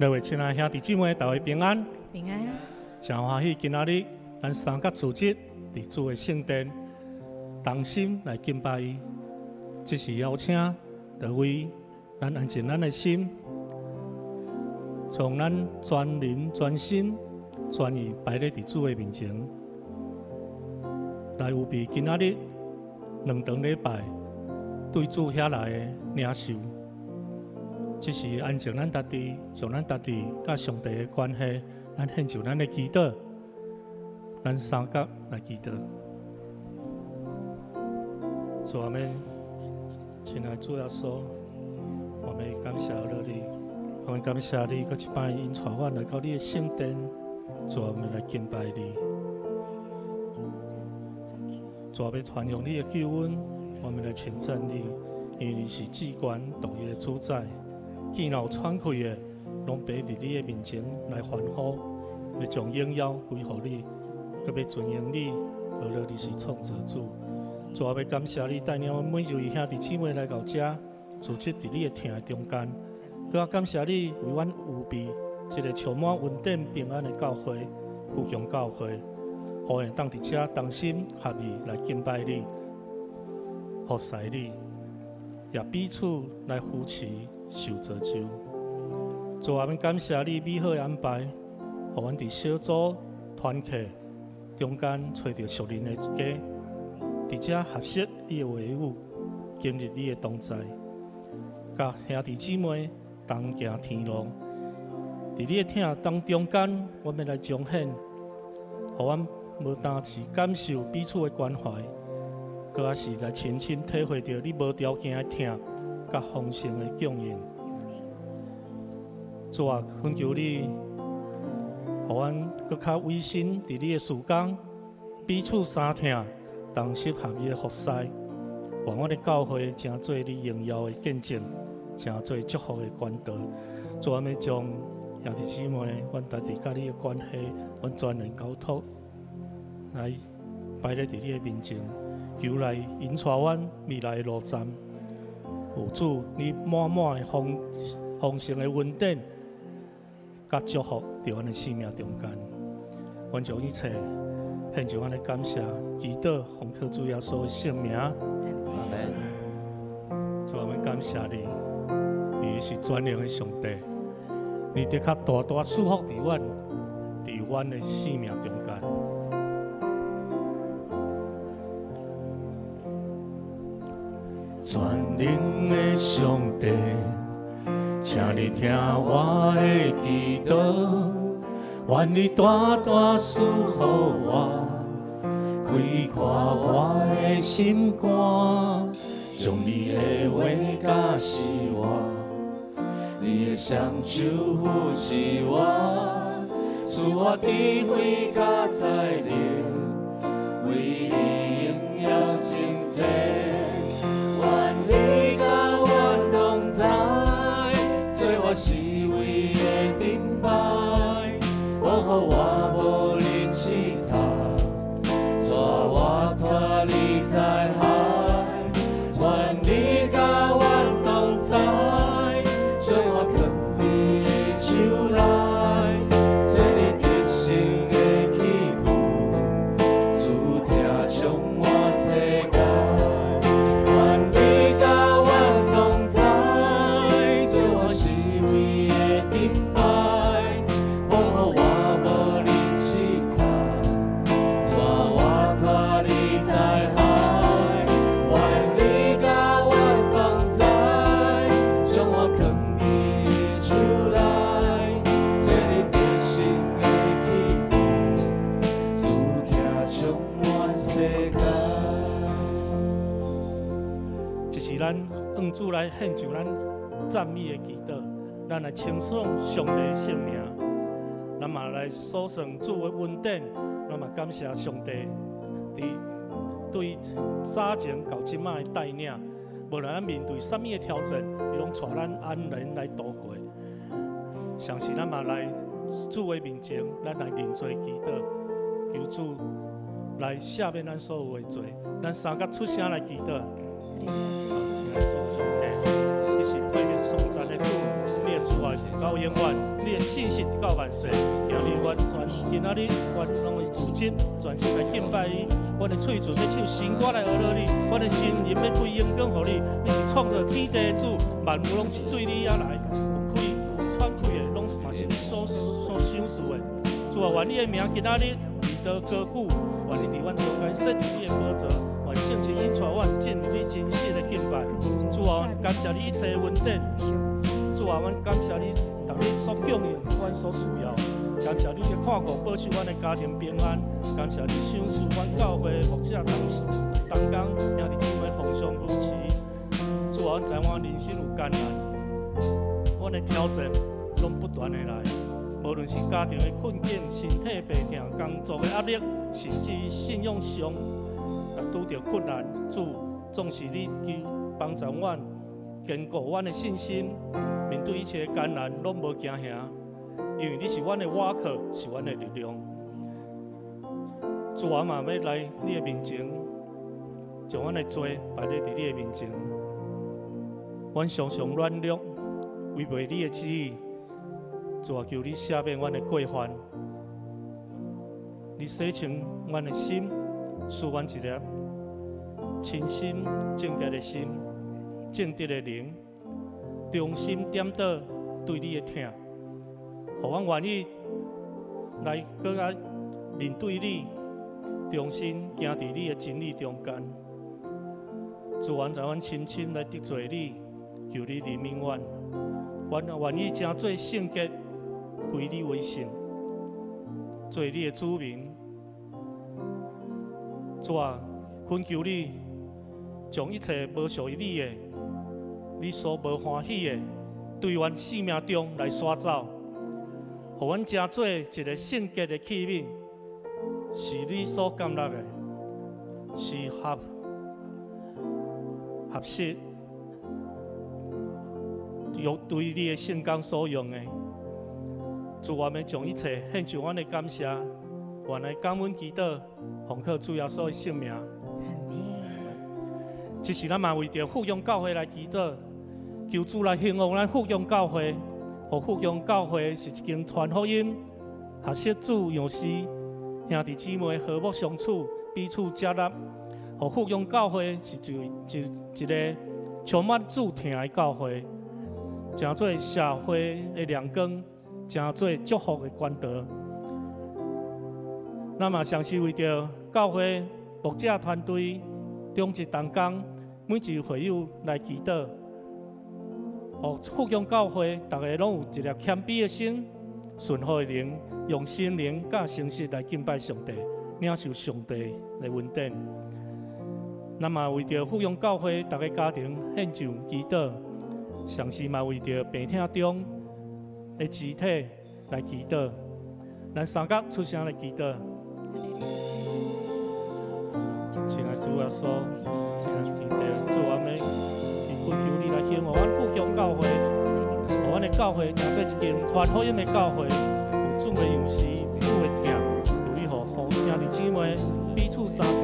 各位親愛兄弟姊妹，大家平安。平安。誠歡喜今仔日，咱三甲組織佇主的聖殿，同心來敬拜伊。這是邀請各位，咱安靜咱的心，將咱全靈、全心、全意擺咧佇主的面前，來預備今仔日兩頓禮拜對主遐來的領受。這是安靜咱家己，將咱家己佮上帝的關係，咱獻上咱的祈禱，咱三甲來祈禱。主啊，們親愛主耶穌，我們感謝你，我們感謝你，閣一擺引帶阮來到你的聖殿，主啊，我們來敬拜你。主啊，欲傳揚你的救恩，我們來稱讚你，因為你是至懸獨一的主宰。見有喘氣的，攏必佇你的面前來歡呼，欲將榮耀歸予你，閣欲尊榮你，無論你是創造主。主啊，欲感謝你帶領阮每一位兄弟姊妹來到遮，聚集佇你的疼的中間。閣感謝你為阮預備這個充滿恩典平安的教會，富強教會，予會當佇遮同心合意來敬拜你、服侍你，也彼此來扶持、受造就。主啊，阮感謝你美好的安排，予阮佇小組團契中間揣著屬靈的家，佇遮學習你的話語，經歷你的同在，佮兄弟姊妹同行天路。佇你的疼當中間，阮欲來彰顯，予阮無單是感受彼此的關懷，閣抑是來深深體會著你無條件的疼，佮豐盛的供應。主啊，懇求你，予阮閣較委身佇你的事工，彼此相疼，同心合意的服侍，願阮的教會成做你榮耀的見證，成做祝福的管道。主啊，欲將兄弟姊妹，阮家己佮你的關係，阮全然交託，來擺咧佇你的面前，求來引帶阮未來的路站。有主，你滿滿的豐豐盛的恩典，佮祝福佇阮的生命中間。阮將一切獻上阮的感謝，祈禱奉靠主耶穌的聖名。阿門。主，我們感謝你，你是全能的上帝，你的確大大賜福佇阮，佇阮的生命中間。全能的上帝，請你聽我的祈禱，願你大大賜予我，開闊我的心肝，將你的話教示我，你的雙手扶持我，賜我智慧佮才能，為你榮耀征戰。願你佮阮同在，做我四圍的盾牌，保護我無入試探，帶我脫離災害。願你佮阮同在，將我囥佇你手內，做你得勝的器具，主疼充滿世界。願你佮阮同在，做我四圍的盾牌，保護我無入試探，帶我脫離災害。願你佮阮同在，將我囥佇你手內，做你得勝的器具，主疼充滿世界。這是咱向主來獻上咱讚美的祈禱，咱來稱頌上帝的聖名，咱嘛來數算主的恩典，咱嘛感謝上帝佇對早前到這擺的帶領，無論咱面對啥物的挑戰，伊攏帶咱安然來度過。相信咱嘛來主的面前，咱來認罪祈禱，求主來赦免咱所有的罪。咱三個出聲來祈禱。親愛的上帝，你是配得頌讚的主，你的慈愛到永遠，你的信實到萬世。今日阮全今仔日阮攏會組織全心來敬拜你，阮的喙唇欲唱新歌來呵咾你，阮的心靈欲配榮光予你。你是創造天地的主，萬有攏是對你遐來，有氣有喘氣的，攏嘛是你所賞賜的。主啊，願你的名今仔日得到高舉，願你佇阮中間設立你的寶座，願聖靈引帶阮進入你真實的敬拜。主啊，感謝你一切的恩典。主啊，阮感謝你，逐日所供應阮所需要。感謝你的看顧保守阮的家庭平安。感謝你賞賜阮教會牧者同同工兄弟姊妹互相扶持。主啊，阮知影人生有艱難，阮的挑戰攏不斷的來。無論是家庭的困境、身體病痛、工作的壓力，甚至於信仰上也拄著困難，主總是你求幫助阮，堅固阮的信心，面對一切艱難攏無驚嚇，因為你是阮的倚靠，是阮的力量。主啊，嘛欲來你的面前，將阮的罪擺佇你的面前。阮常常軟弱，違背你的旨意。主啊，求你赦免阮的過犯，你洗清阮的心，賜阮一粒清心聖潔的心，正直的靈，忠心顛倒對你的疼，予阮願意來閣較面對你，重新行佇你的真理中間。主，阮知阮深深來得罪你，求你憐憫阮，阮願意成做聖潔，歸你為聖，做你的子民。主啊，懇求你將一切無屬於你的、你所無歡喜的，對阮生命中來刷走，予阮成做一个聖潔的器皿，是你所接納的，是合適，用對你的聖工所用的。主，我們將一切獻上阮的感謝，願來感恩祈禱，奉靠主耶穌的聖名。這時咱嘛為著富強教會來祈禱，求主來興旺咱富強教會，予富強教會是一間傳福音、學習主樣式、兄弟姊妹和睦相處、彼此接納，予富強教會是一個充滿主疼的教會，成做社會的亮光，成做祝福的管道。咱嘛相信為著教會牧者團隊、長執同工，每一位會友來祈禱，予富強教會逐家攏有一粒謙卑的心、順服的靈，用心靈佮誠實來敬拜上帝，領受上帝的恩典。咱嘛為著富強教會逐个家庭獻上祈禱，同時嘛為著病痛中的肢體來祈禱。咱三甲出聲來祈禱。親愛主耶穌，親愛天父，主，我們懇求你來興旺阮富強教會，予阮的教會成做一間傳福音的教會，有主的樣式，主的疼，求你予兄弟姊妹彼此相疼，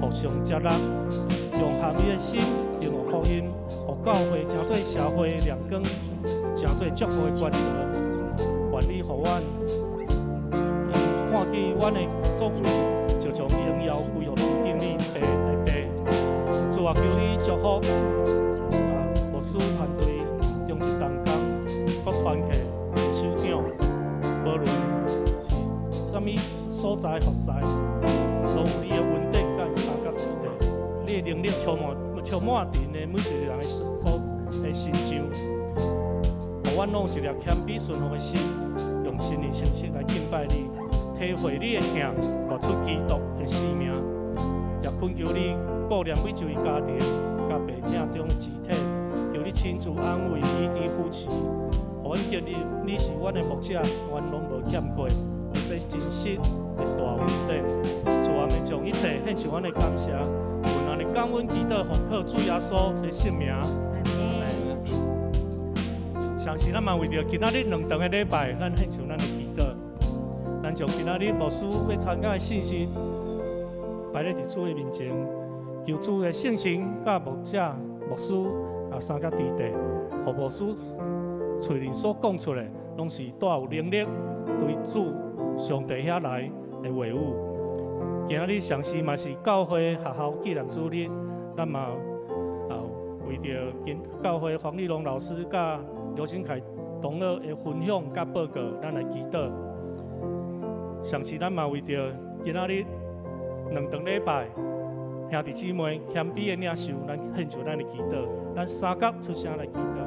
互相接納，用合一的心，用福音，予教會成做社會的亮光，成做祝福的管道。願你予阮看見阮的作為，就將榮耀歸予天頂你爸的爸。主啊，求你祝福牧師團隊、長執同工、各團契的首長，無論是啥物所在服侍，攏有你的恩典佮相佮佇底，你的能力充滿佇𪜶的每一個人的所的身上，予阮攏有一粒謙卑順服的心，用心靈誠實來敬拜你，體會你的疼，活出基督的生命。也懇求你顧念每一位家庭佮病痛中的肢體，求你親自安慰、醫治、扶持，予阮經歷你是阮的牧者，阮攏無欠缺，這是真實的大恩典。主，我們將一切獻上阮的感謝，願咱的感恩祈禱奉靠主耶穌的聖名。相信咱嘛為著今仔日兩場的禮拜，咱獻上咱的祈禱。咱將今仔日牧師欲傳講的信息擺佇主的面前，求主的聖神佮牧者、牧師啊三個弟弟，予牧師喙裡所講出來，攏是帶有能力對主上帝遐來的話語。今仔日上時嘛是教會學校紀念主日，咱嘛啊為著今教會黃麗龍老師佮劉新凱同學的分享佮報告，咱來祈禱。上時咱嘛為著今仔日兩頓禮拜兄弟姊妹謙卑的領受，咱獻上咱的祈禱，咱三甲出聲來祈禱。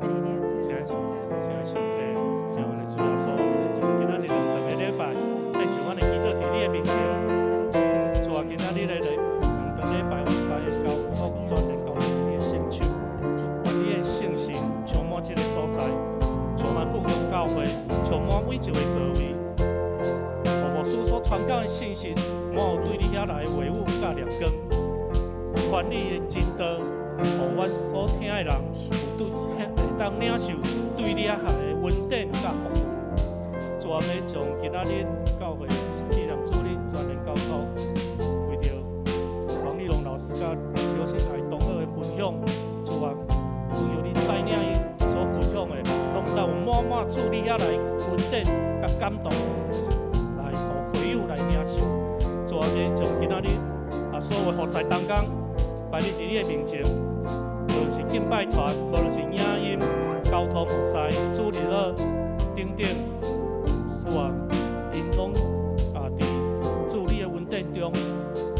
親愛上帝，親愛的主耶穌，今仔日兩頓的禮拜，獻上阮的祈禱佇你的面前。主啊，今仔日的兩頓禮拜，阮把的交託全然交佇你的聖手，願你的聖神充滿這个所在，充滿復興教會，充滿每一个座位。予牧師所傳講的信息，滿有對你遐來的話語佮亮光，傳你的真道，予阮所聽的人有對會當領受對你遐來的恩典佮福分。主啊，欲將今仔日教會紀念主日全然交託，為著黃麗龍老師佮劉新凱同學的分享，主啊，求求你帶領𪜶所分享的，攏有滿滿主你遐來恩典佮感動，來予會友來領受。主啊，欲將今仔日啊所有服侍同工擺佇你的面前，無論是敬拜團，無論是影音、交通服侍、主日學等等，主啊，𪜶攏啊佇主你的恩典中，予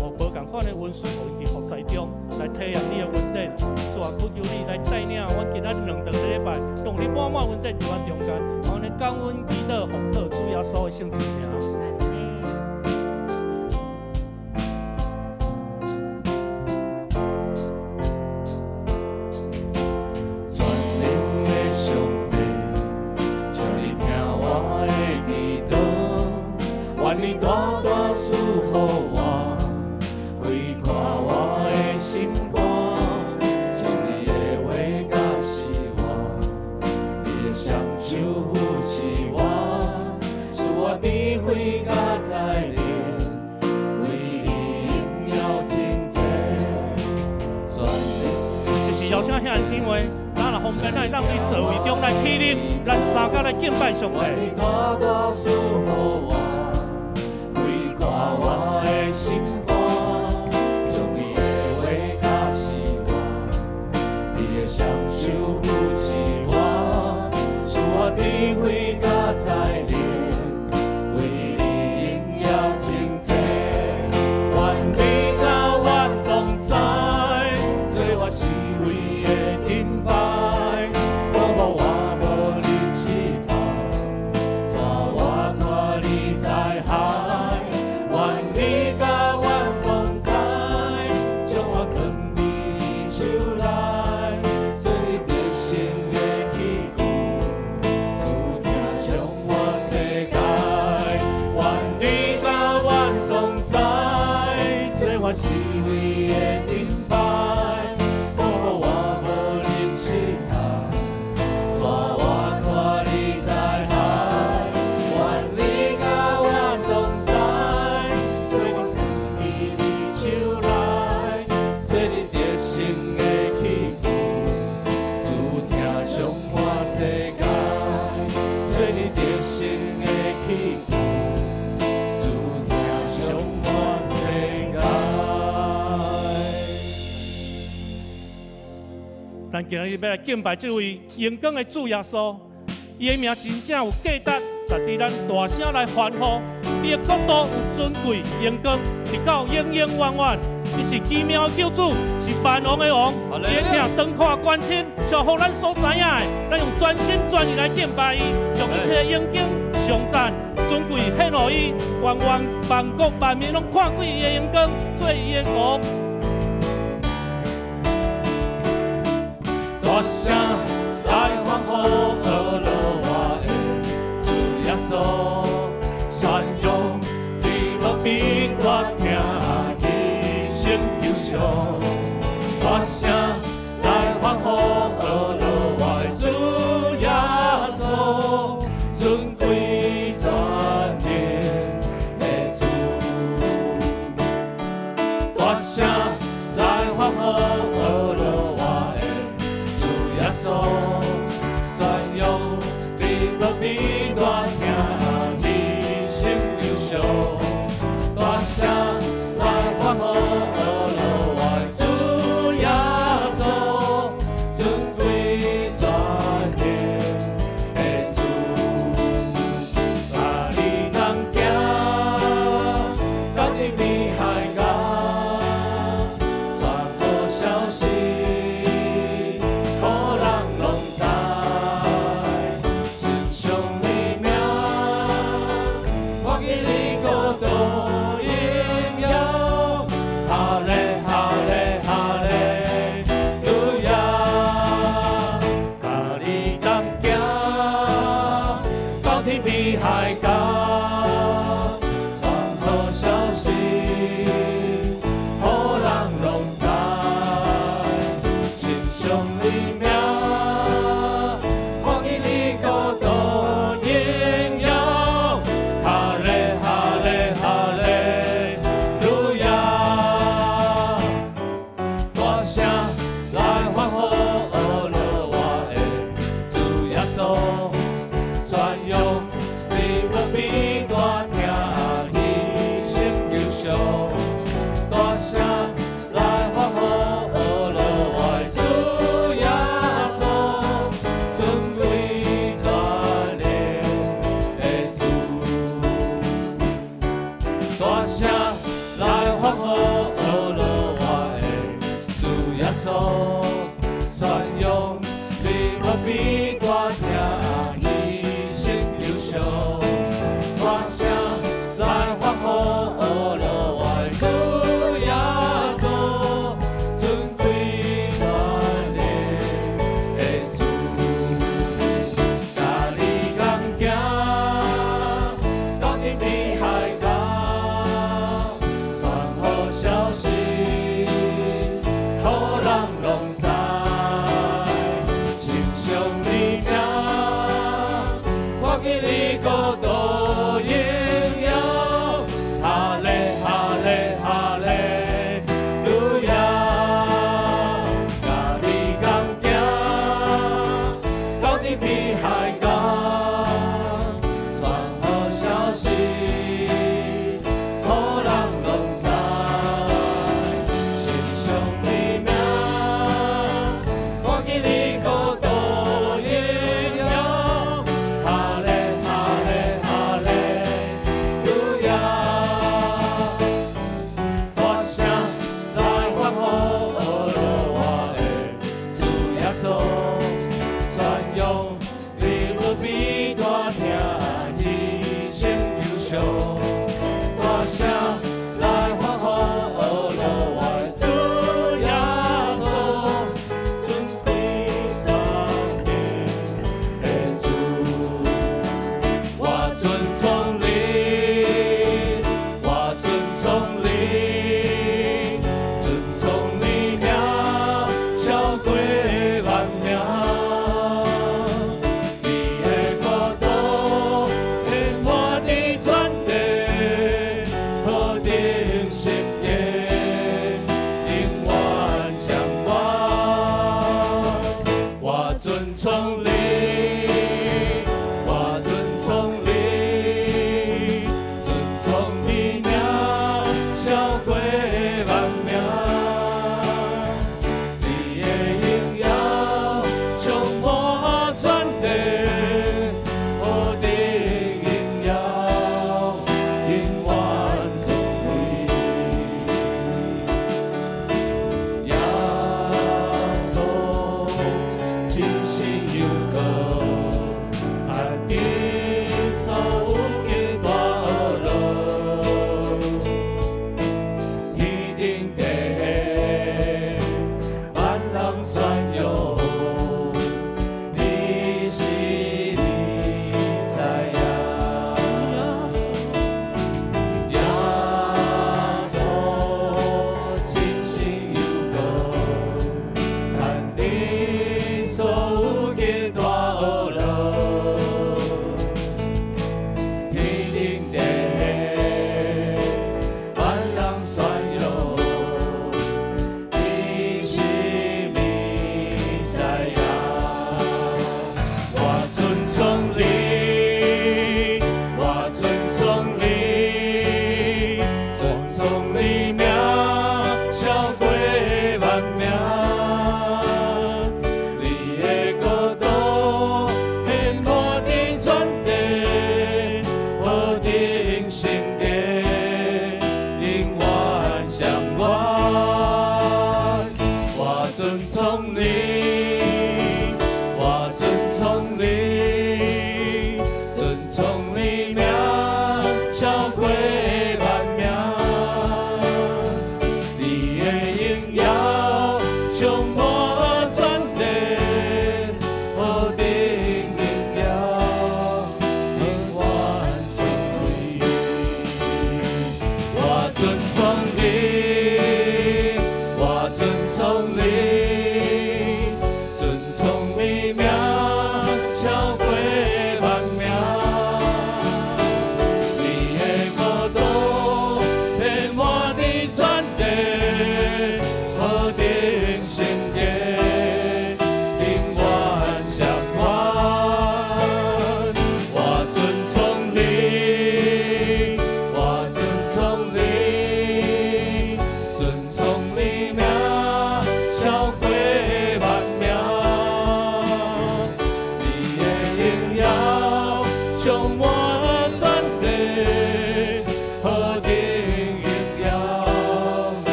無仝款的恩賜，予𪜶佇服侍中來體驗你的恩典。主啊，懇求你來帶領阮今仔日兩頓禮拜，讓你滿滿恩典佇阮中間，阮的感恩祈禱奉靠主耶穌的聖名。全能的上帝，請你聽我的祈禱，願你大大賜予我，開闊我的心肝，將你的話教示我，你的雙手扶持我，賜我智慧佮才能，為你榮耀真濟。全能這是邀請兄弟姊妹，咱若方便，咱會當佇座位中來起立，咱三甲來敬拜上帝。願你大大賜予我，開闊我的心肝，將你的話教示我，你的雙手扶持我，賜我智慧佮才能，為你榮耀真濟。願你佮阮同在，做我四圍的盾牌，保護我無入失敗，帶我脫離災害。願你佮阮同在，將我囥佇你手內，做你得勝的器具，主疼將我世界。願你佮阮同在，做我四圍的盾牌，保護我無入失敗，帶我脫離災害。願你佮阮同在，做我囥佇你手內，做你得勝的器具，主疼將我世界，做你得勝的器具，主疼將我世界。咱今日欲來敬拜這位榮光的主耶穌，伊的名真正有價值，值得咱大聲來歡呼。伊的國度有尊貴榮光，直到永永遠遠。伊是奇妙的救主，是萬王的王。伊的疼長闊高深，超乎咱所知影的。咱用全心全意來敬拜伊，將一切榮景、頌讚、尊貴獻予伊。願萬萬國萬民攏看見伊的榮光，做伊的國。大聲來歡呼，阿羅我的主耶穌，宣揚你無比大疼犧牲救贖。大聲來歡呼，阿羅我的主耶穌，尊貴全能的主。大聲來呼我主耶穌，尊貴全能的主，帶你人行，到伊邊海角，傳好消息，予人攏知，真上的名，看見你國度榮耀，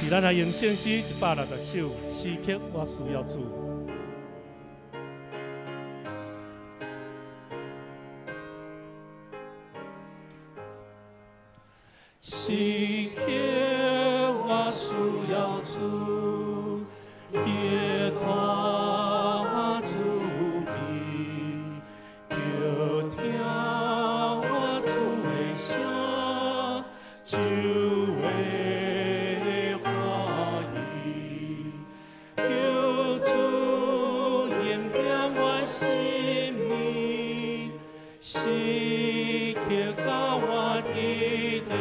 是咱來用聖詩160首，時刻我需要主。時刻我需要主，耶和華慈悲，著聽我主的聲，就會歡喜。求主恩典我心裡，時刻佮我佇咧，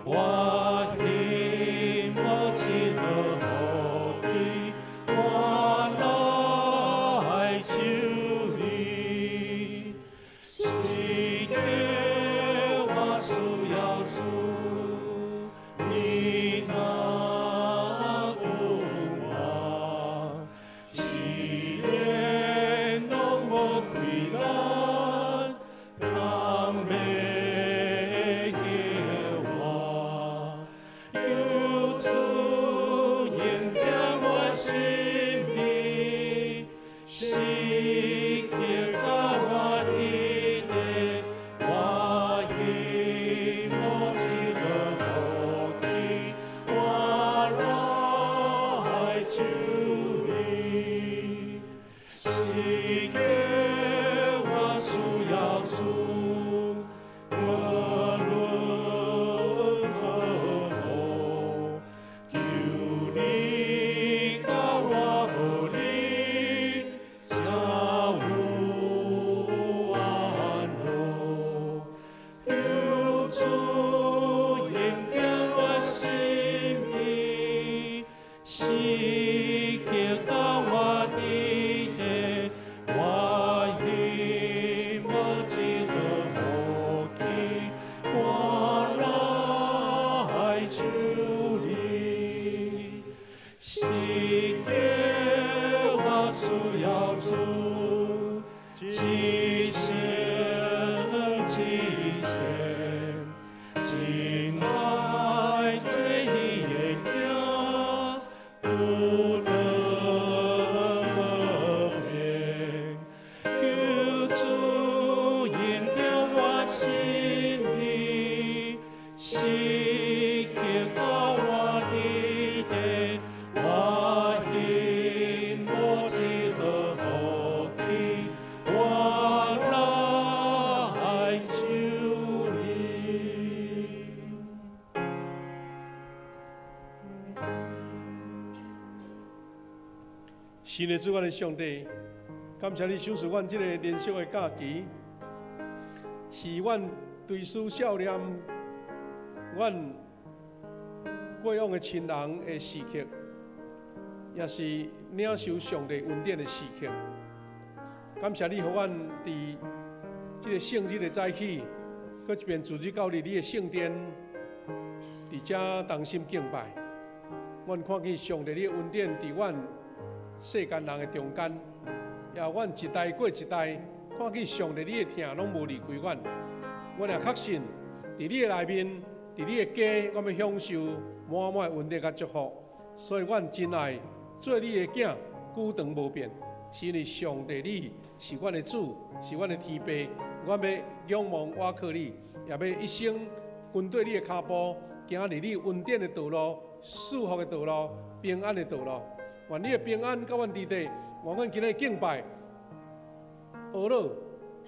我心無一毫福氣，我來求你。時刻我需要主，你若顧我，一日攏無虧難，通欲歇我。求主恩典我心裡，時刻佮我佇咧，我心無一毫福氣，我來求你。時刻我需要主，無論何禍，求你佮我無離，才有安樂。求主恩典我心裡，時刻佮我佇咧，我心無一毫福氣，我來求你。時刻我需要主，一生一世，真愛做你的囝，不能無變。求主恩典我心裡，時刻佮我佇咧，我心無一毫福氣，我來求你。是的，主，阮的上帝，感謝你賞賜阮這个連續的假期，是阮追思少年，阮過往的親人的時刻，也是領受上帝恩典的時刻。感謝你，予阮佇這个聖日的早起，閣一遍自日到佇你的聖殿，佇遮同心敬拜。阮看見上帝你的恩典佇阮世間人的中間，也阮一代過一代，看見上帝你的疼攏無離開阮。阮也確信，佇你的內面，佇你的家，阮欲享受滿滿的恩典佮祝福。所以，阮真愛做你的囝，久長無變，是因為上帝你是阮的主，是阮的天父。阮欲仰望倚靠你，也欲一生跟綴你的跤步，行佇你恩典的道路、祝福的道路、平安的道路。願你的平安佮阮佇底，願阮今日敬拜、祈禱、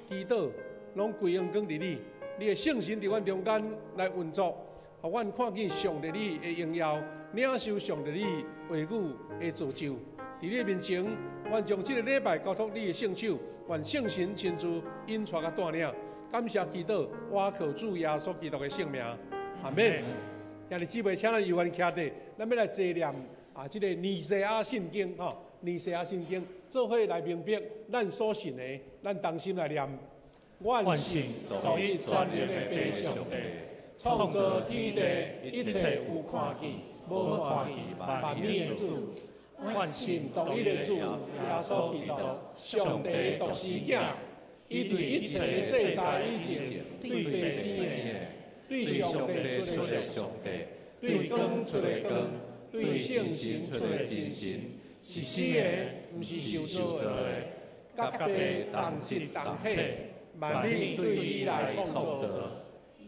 祈禱，攏歸榮光佇你。你的聖神佇阮中間來運作，予阮看見上帝你的榮耀，領受上帝你話語的造就。佇你的面前，阮將這个禮拜交託你的聖手，願聖神親自引帶佮帶領。感謝祈禱，倚靠主耶穌基督的聖名，阿們。兄弟姊妹，請咱有緣徛佇，咱欲來齊念啊！這个尼西亞信經吼，尼西亞信經，做伙來明白咱所信的，咱同心來念。願信獨一全能的父上帝，創造天地一切有看見、無看見萬物的主。願信獨一的主耶穌基督，上帝的獨生囝，伊對一切的世代以前，對白生的，對上帝出的上帝，對光出的光，對對聖神出的真神，是死的，毋是受造的，佮父同質同體，萬物對伊來創造。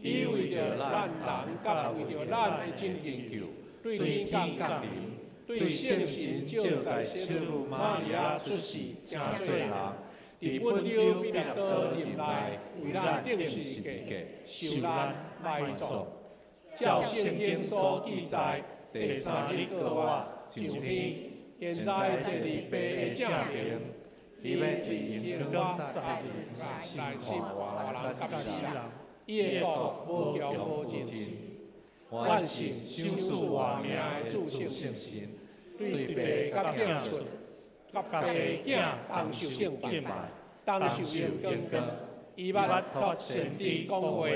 伊為著咱人，佮為著咱的拯救，對天降臨，對聖神藉在聖女瑪利亞出世，成做人，佇本丟彼拉多入內，為咱釘十字架，受難埋葬，照聖經所記載，第三日復活上天，現在坐佇父的正爿，伊欲佇榮光再來審判活人佮死人，伊的國無窮無盡。阮信賞賜活命的主聖神，對父佮囝出，佮父囝同受敬拜，同受榮光。伊捌託先知講話，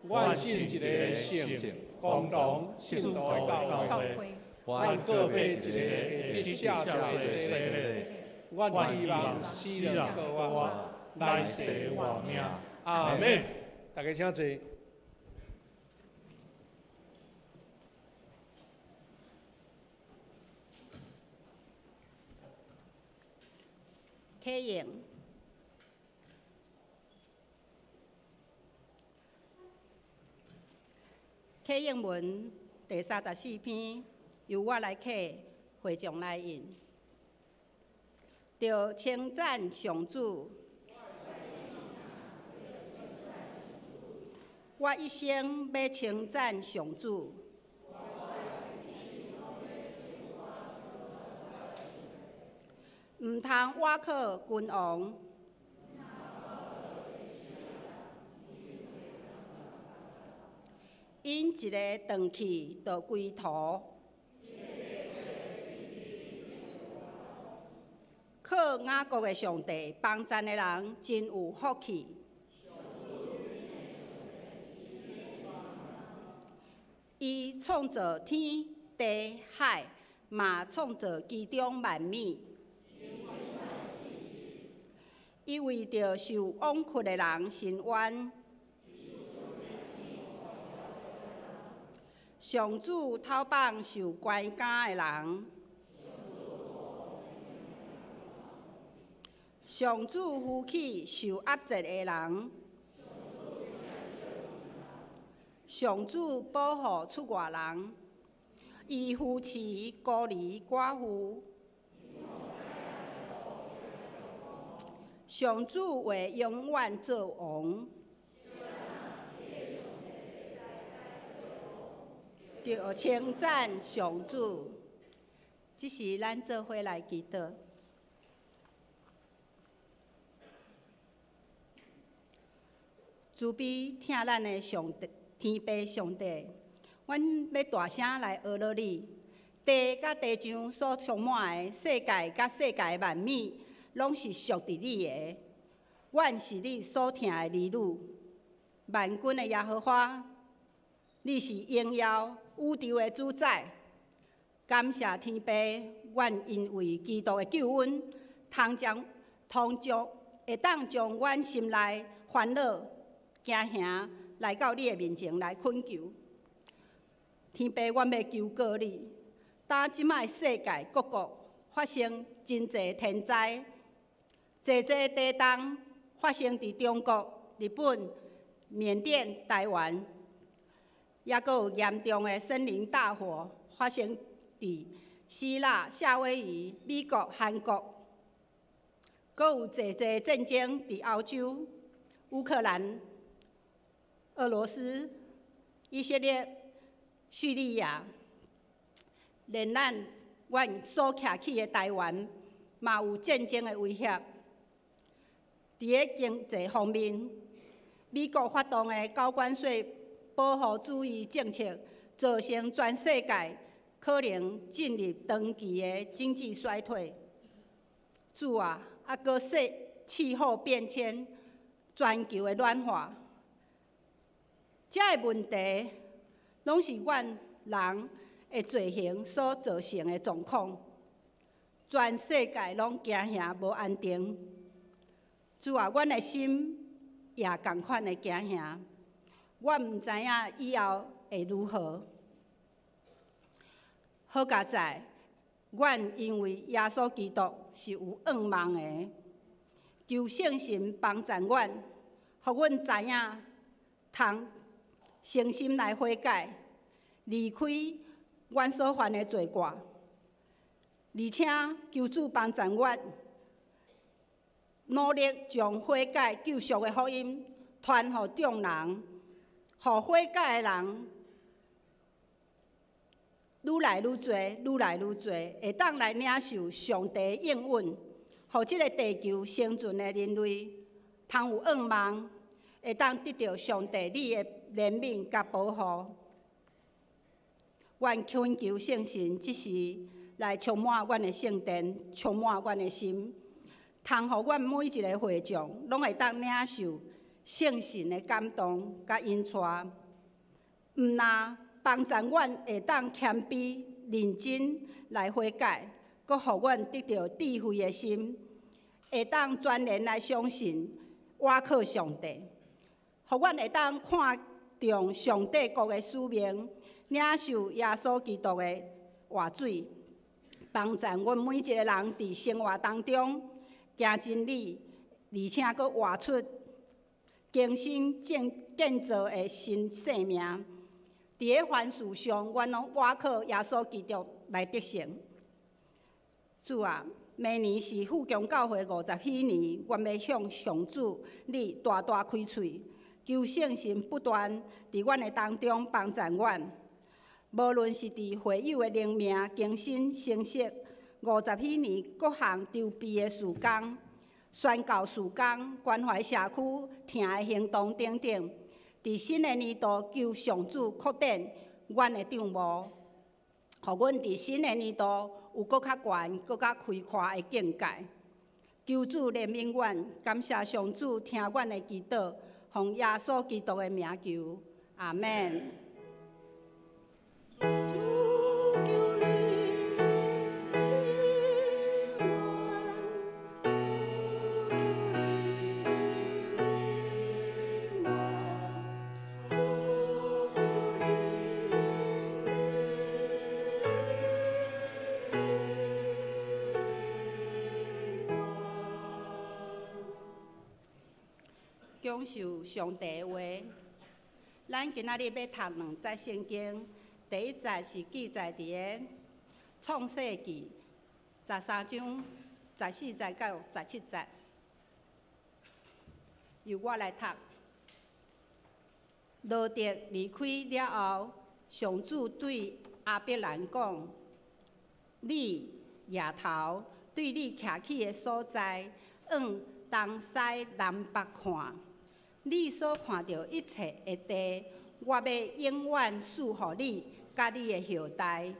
阮信一個聖、共同聖徒的教會，阮告白一個會得赦罪的洗禮，阮希望死人復活，來世活命。阿們。大家請坐。啟應，啟應文第34篇，由我來啟，會眾來應。著稱讚上主，我一生欲稱讚上主。毋通倚靠君王，𪜶一个轉去就歸途。靠雅各的上帝幫贊的人真有福氣。伊創造天地海，嘛創造其中萬物。伊為著受枉屈的人伸冤，上主討放受關監的人，上主扶起受壓制的人，上主保護出外人，伊扶持孤兒寡婦。上主會永遠做王，著稱讚上主。這時咱做伙來祈禱。慈悲疼咱的上帝，天父上帝，阮欲大聲來阿羅你。地佮地上所充滿的，世界佮世界萬物，攏是屬佇你的。阮是你所疼的兒女，萬軍的耶和華，你是榮耀宇宙的主宰。感謝天父，阮因為基督的救恩，通將通將會當將阮心內煩惱、驚嚇來到你的面前來懇求。天父，阮欲求告你，當這擺世界各國發生真濟天災，濟濟地動發生佇中國、日本、緬甸、台灣，抑閣有嚴重的森林大火發生佇希臘、夏威夷、美國、韓國，閣有濟濟戰爭佇歐洲、烏克蘭、俄羅斯、以色列、敘利亞，連咱阮所徛起的台灣，嘛有戰爭的威脅。佇咧經濟方面，美國發動的高關稅保護主義政策，造成全世界可能進入長期的經濟衰退。主啊，啊，閣說氣候變遷、全球的暖化，這个問題攏是阮人的罪行所造成的狀況。全世界攏驚嚇無安定。主啊，阮的心也仝款的驚嚇，我毋知影以後會如何。好佳哉，阮因为耶稣基督是有盼望的，求圣神帮助阮，予阮知影通诚心来悔改，离开阮所犯的罪过，而且求主帮助阮，努力将悔改救赎的福音传予众人，予悔改的人愈来愈济，愈来愈济，会当来领受上帝应允，予这个地球生存的人类通有盼望，会当得到上帝你的怜悯佮保护。阮恳求圣神这时来充满阮的圣殿，充满阮的心，通予阮每一个会众拢会当领受圣神的感动佮引带，毋但帮助阮会当谦卑、认真来悔改，阁予阮得到智慧的心，会当全然来相信、倚靠上帝，予阮会当看重上帝国的使命，领受耶稣基督的活水，帮助阮每一个人伫生活当中行真理，而且阁活出更新建造的新生命。伫咧凡事上，阮拢倚靠耶稣基督来得胜。主啊，明年是富强教会50禧年，阮欲向上主你大大开喙，求圣神不断伫阮的当中帮助阮。无论是伫会友的灵命更新成熟，50禧年各项筹备的事工、宣教事工、关怀社区疼的行动等等。伫新的年度，求上主扩展阮的帐幕，予阮伫新的年度有阁较悬、阁较开阔的境界。求主怜悯阮，感谢上主听阮的祈祷，奉耶稣基督的名求，阿们。享受上帝的话。咱今仔日欲读两节圣经，第一节是记载伫个创世记13章14节到17节，由我来读。罗得离开了后，上主对亚伯兰讲：你举头对你徛起的所在，往东西南北看。你所看著一切的地，我欲永远赐予你佮你的后代。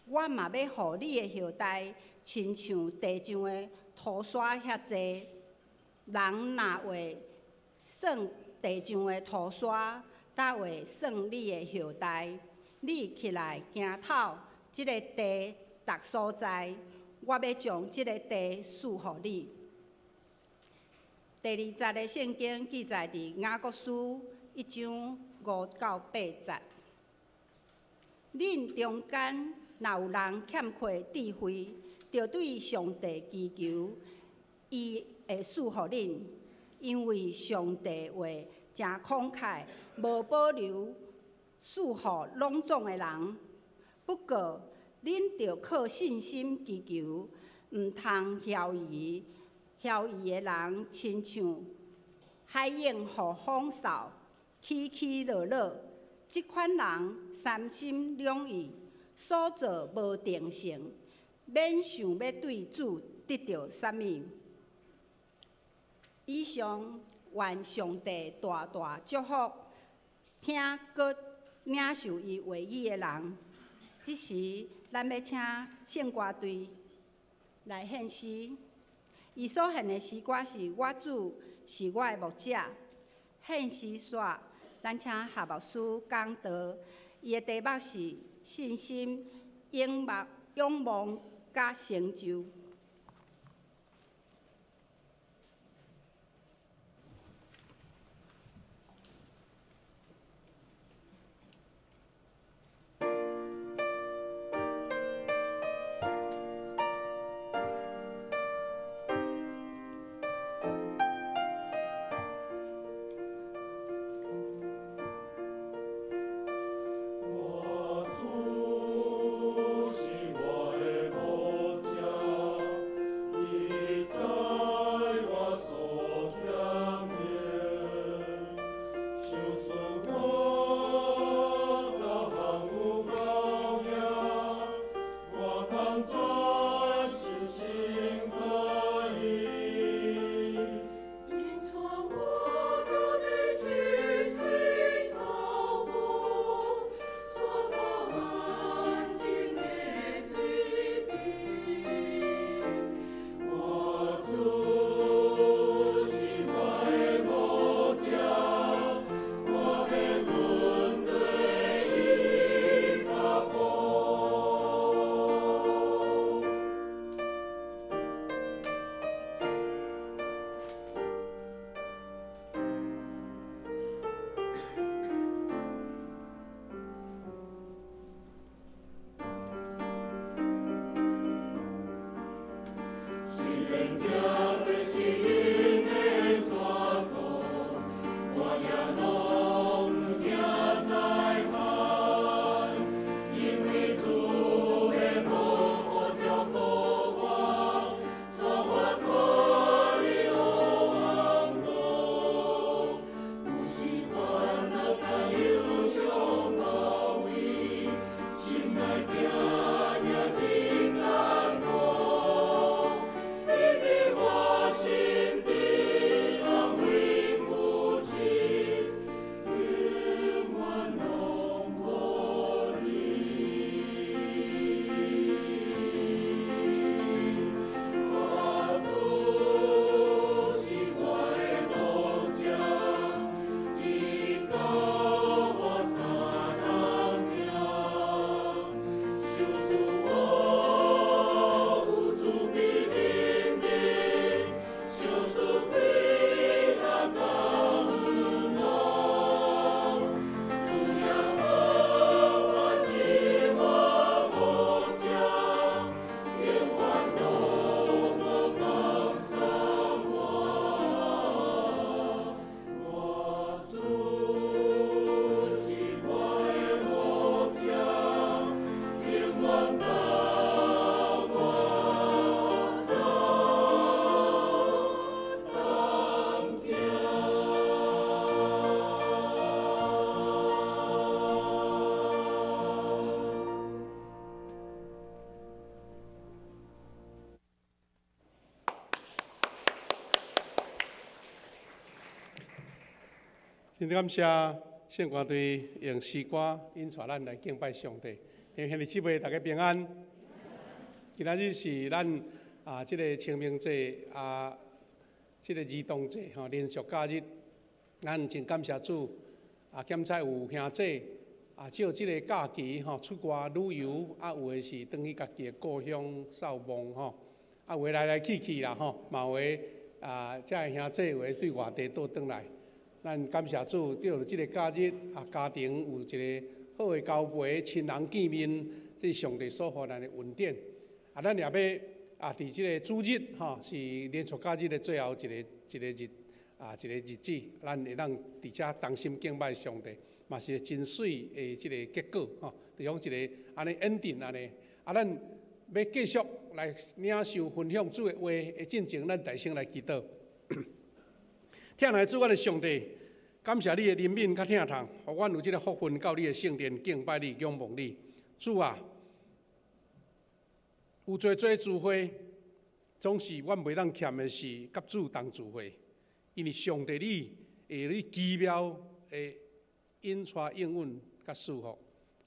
我嘛欲予你的后代亲像地上的土沙遐济。人若会算地上的土沙，才会算你的后代。你起来行透这个地逐所在，我欲将这个地赐予你。第二节的圣经记载伫雅各书1章5到8节。恁中间若有人欠缺智慧，就对上帝祈求，伊会赐予恁，因为上帝话诚慷慨，无保留赐予拢总的人。不过，恁著靠信心祈求，毋通犹疑。犹疑的人，亲像海涌予风扫，起起落落。这款人三心两意，所做无定性，免想欲对主得著啥物。以上，愿上帝大大祝福听阁领受伊话语的人。这时，咱欲请圣歌队来献诗。伊所献的诗歌是《我主是我的牧者》。献诗煞，咱请夏牧师讲道。伊的题目是信心、仰望、仰望佮成就。真感謝聖歌隊用詩歌引帶咱來敬拜上帝。兄弟姊妹，大家平安。今仔日是咱啊，這个清明節啊，這个兒童節吼，連續假日，咱真感謝主啊，兼且有兄弟啊，借這个假期吼出外旅遊，啊，有的是轉去家己的故鄉掃墓吼，啊，有的來來去去啦吼，嘛有的啊，遮的兄弟有的對外地倒轉來。咱感謝主，得著這个假日啊，家庭有一个好的交陪，親人見面，這是上帝所予咱的恩典。啊，咱也欲啊，佇這个主日吼，是連續假日的最後一個日啊，一个日子，咱會當佇遮同心敬拜上帝，嘛是真媠的這个結果吼，就講一个按呢 ending 按呢。啊，咱欲繼續來領受分享主的話的進前，咱大聲來祈禱。疼愛主，阮的上帝，感謝你的憐憫佮疼痛，予阮有這个福分到你的聖殿敬拜你、仰望你。主啊，有濟濟聚會，總是阮袂當欠的是佮主同聚會，因為上帝你會你奇妙的引帶應允佮賜福，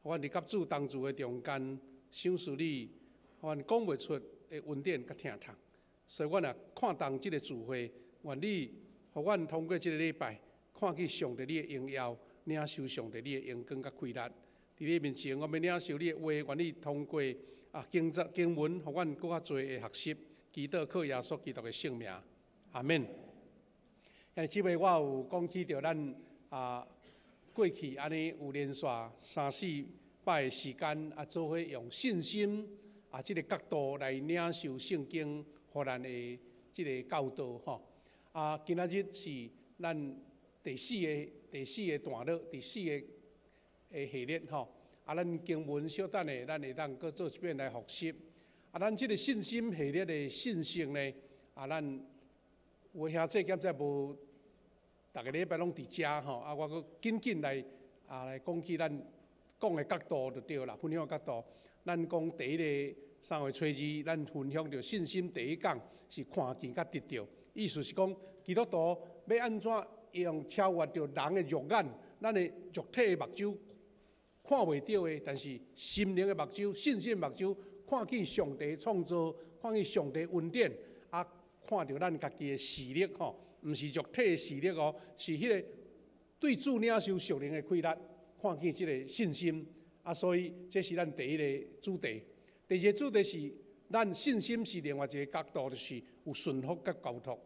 予阮佇佮主同聚的中間，賞賜你，予阮講袂出的恩典佮疼痛。所以，阮也看重這个聚會，願你予阮通過這个禮拜，看見上帝你的榮耀，領受上帝你的榮光佮氣力。佇你面前，我欲領受你的話，願你通過啊經節經文，予阮閣較濟的學習。祈禱靠耶穌基督的聖名，阿們。兄弟姊妹，我有講起著咱啊過去按呢有連續三四擺的時間啊，做伙用信心啊這个角度來領受聖經，予咱的這个教導吼。啊，今仔日是咱第四个段落，第四个的系列吼。啊，咱經文小等下，咱會當閣做一遍來複習。啊，咱這个信心系列的信息呢，啊，咱有的兄弟兼且無逐个禮拜攏佇遮吼，啊，我閣緊緊來啊來講起咱講的角度就對啦，分享的角度。咱講第一个三月初二，咱分享著信心第一講是看見佮得著，意思是講基督徒欲按怎用超越著人的肉眼，咱的肉體的目睭看袂著的，但是心靈的目睭、信心的目睭，看見上帝創造，看見上帝恩典，啊，看著咱家己的視力吼，毋是肉體的視力哦，是彼个對主領受屬靈的氣力，看見這个信心。啊，所以這是咱第一个主題。第二个主題是咱信心是另外一个角度，就是有順服佮交託。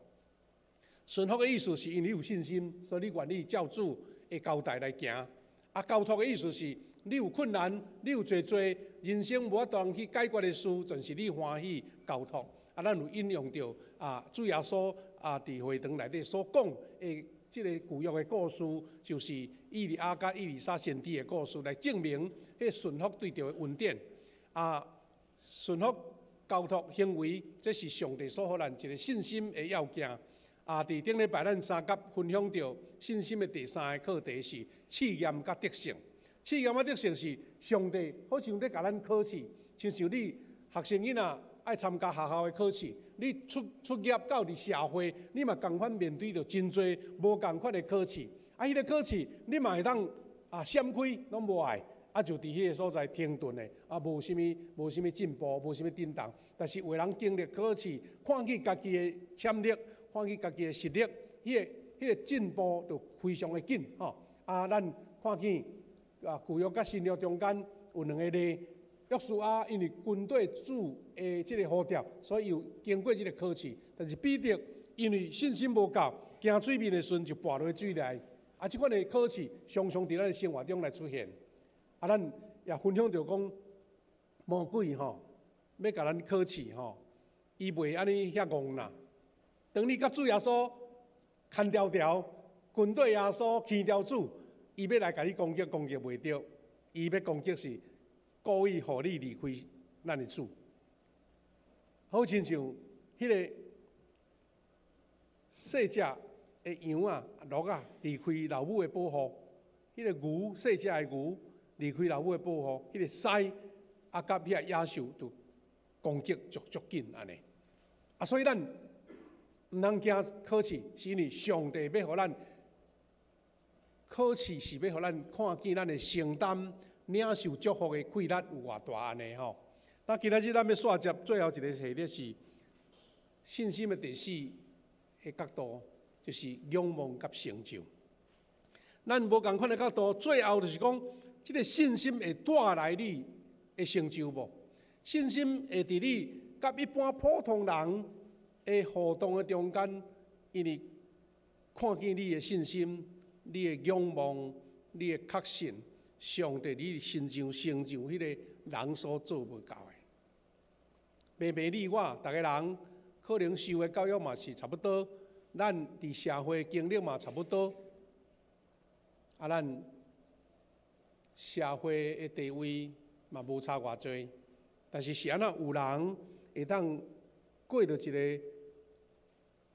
順服的意思是因為你有信心，所以你願意照主的交代來行。啊，交託的意思是你有困難，你有濟濟人生無法度去解決的事，就是你歡喜交託。啊，咱有引用著啊，主耶穌啊，佇會堂內底所講的這个舊約的故事，就是以利亞佮以利沙先知的故事，來證明彼順服對著的恩典。啊，順服交託行為，這是上帝所予咱一个信心的要件。啊，佇頂禮拜咱三甲分享著信心的第三个課題是試驗佮得勝。試驗佮得勝是上帝好像咧共咱考試，親像你學生囡仔愛參加學校的考試，你出業到佇社會，你嘛仝款面對著真濟無仝款的考試。啊，彼个考試你嘛會當啊閃開，攏無愛，啊就佇彼个所在停頓的，啊無啥物進步，無啥物振動。但是有的人經歷考試，看見家己的潛力，看見家己的實力，彼个進步就非常的緊吼。啊，咱看見啊舊約佮新約中間有兩个例，約書亞因為軍隊主的這个呼召，所以有經過這个考試。但是彼得因為信心無夠，驚水面的時陣就跋落水內。啊，這款的考試常常佇咱的生活中來出現。啊，咱也分享著講，魔鬼吼欲共咱考試吼，伊袂按呢遐戇啦。當你佮主耶穌牽牢牢，跟綴耶穌牽牢主，伊欲來共你攻擊，攻擊袂著。伊欲攻擊是故意予你離開咱的主。好親像彼个細隻的羊仔、鹿仔離開老母的保護，彼个牛細隻的牛離開老母的保護，彼个獅啊佮彼个野獸就攻擊足足緊按呢。啊，所以咱毋通驚考試，是因為上帝欲予咱考試是欲予咱看見咱的承擔、領受祝福的氣力有偌大按呢吼。那今仔日咱欲煞接最後一個系列是信心的第四个角度，就是仰望佮成就。咱無仝款的角度，最後就是講，這個信心會帶來你的成就無？信心會佇你佮一般普通人的互動的中間，因為看見你的信心、你的仰望、你的確信，上帝你身上成就彼個人所做無到的。明明你我，逐个人可能受的教育嘛是差不多，咱佇社會經歷嘛差不多，啊，咱社會的地位嘛無差偌濟，但是是按怎有人會當過著一個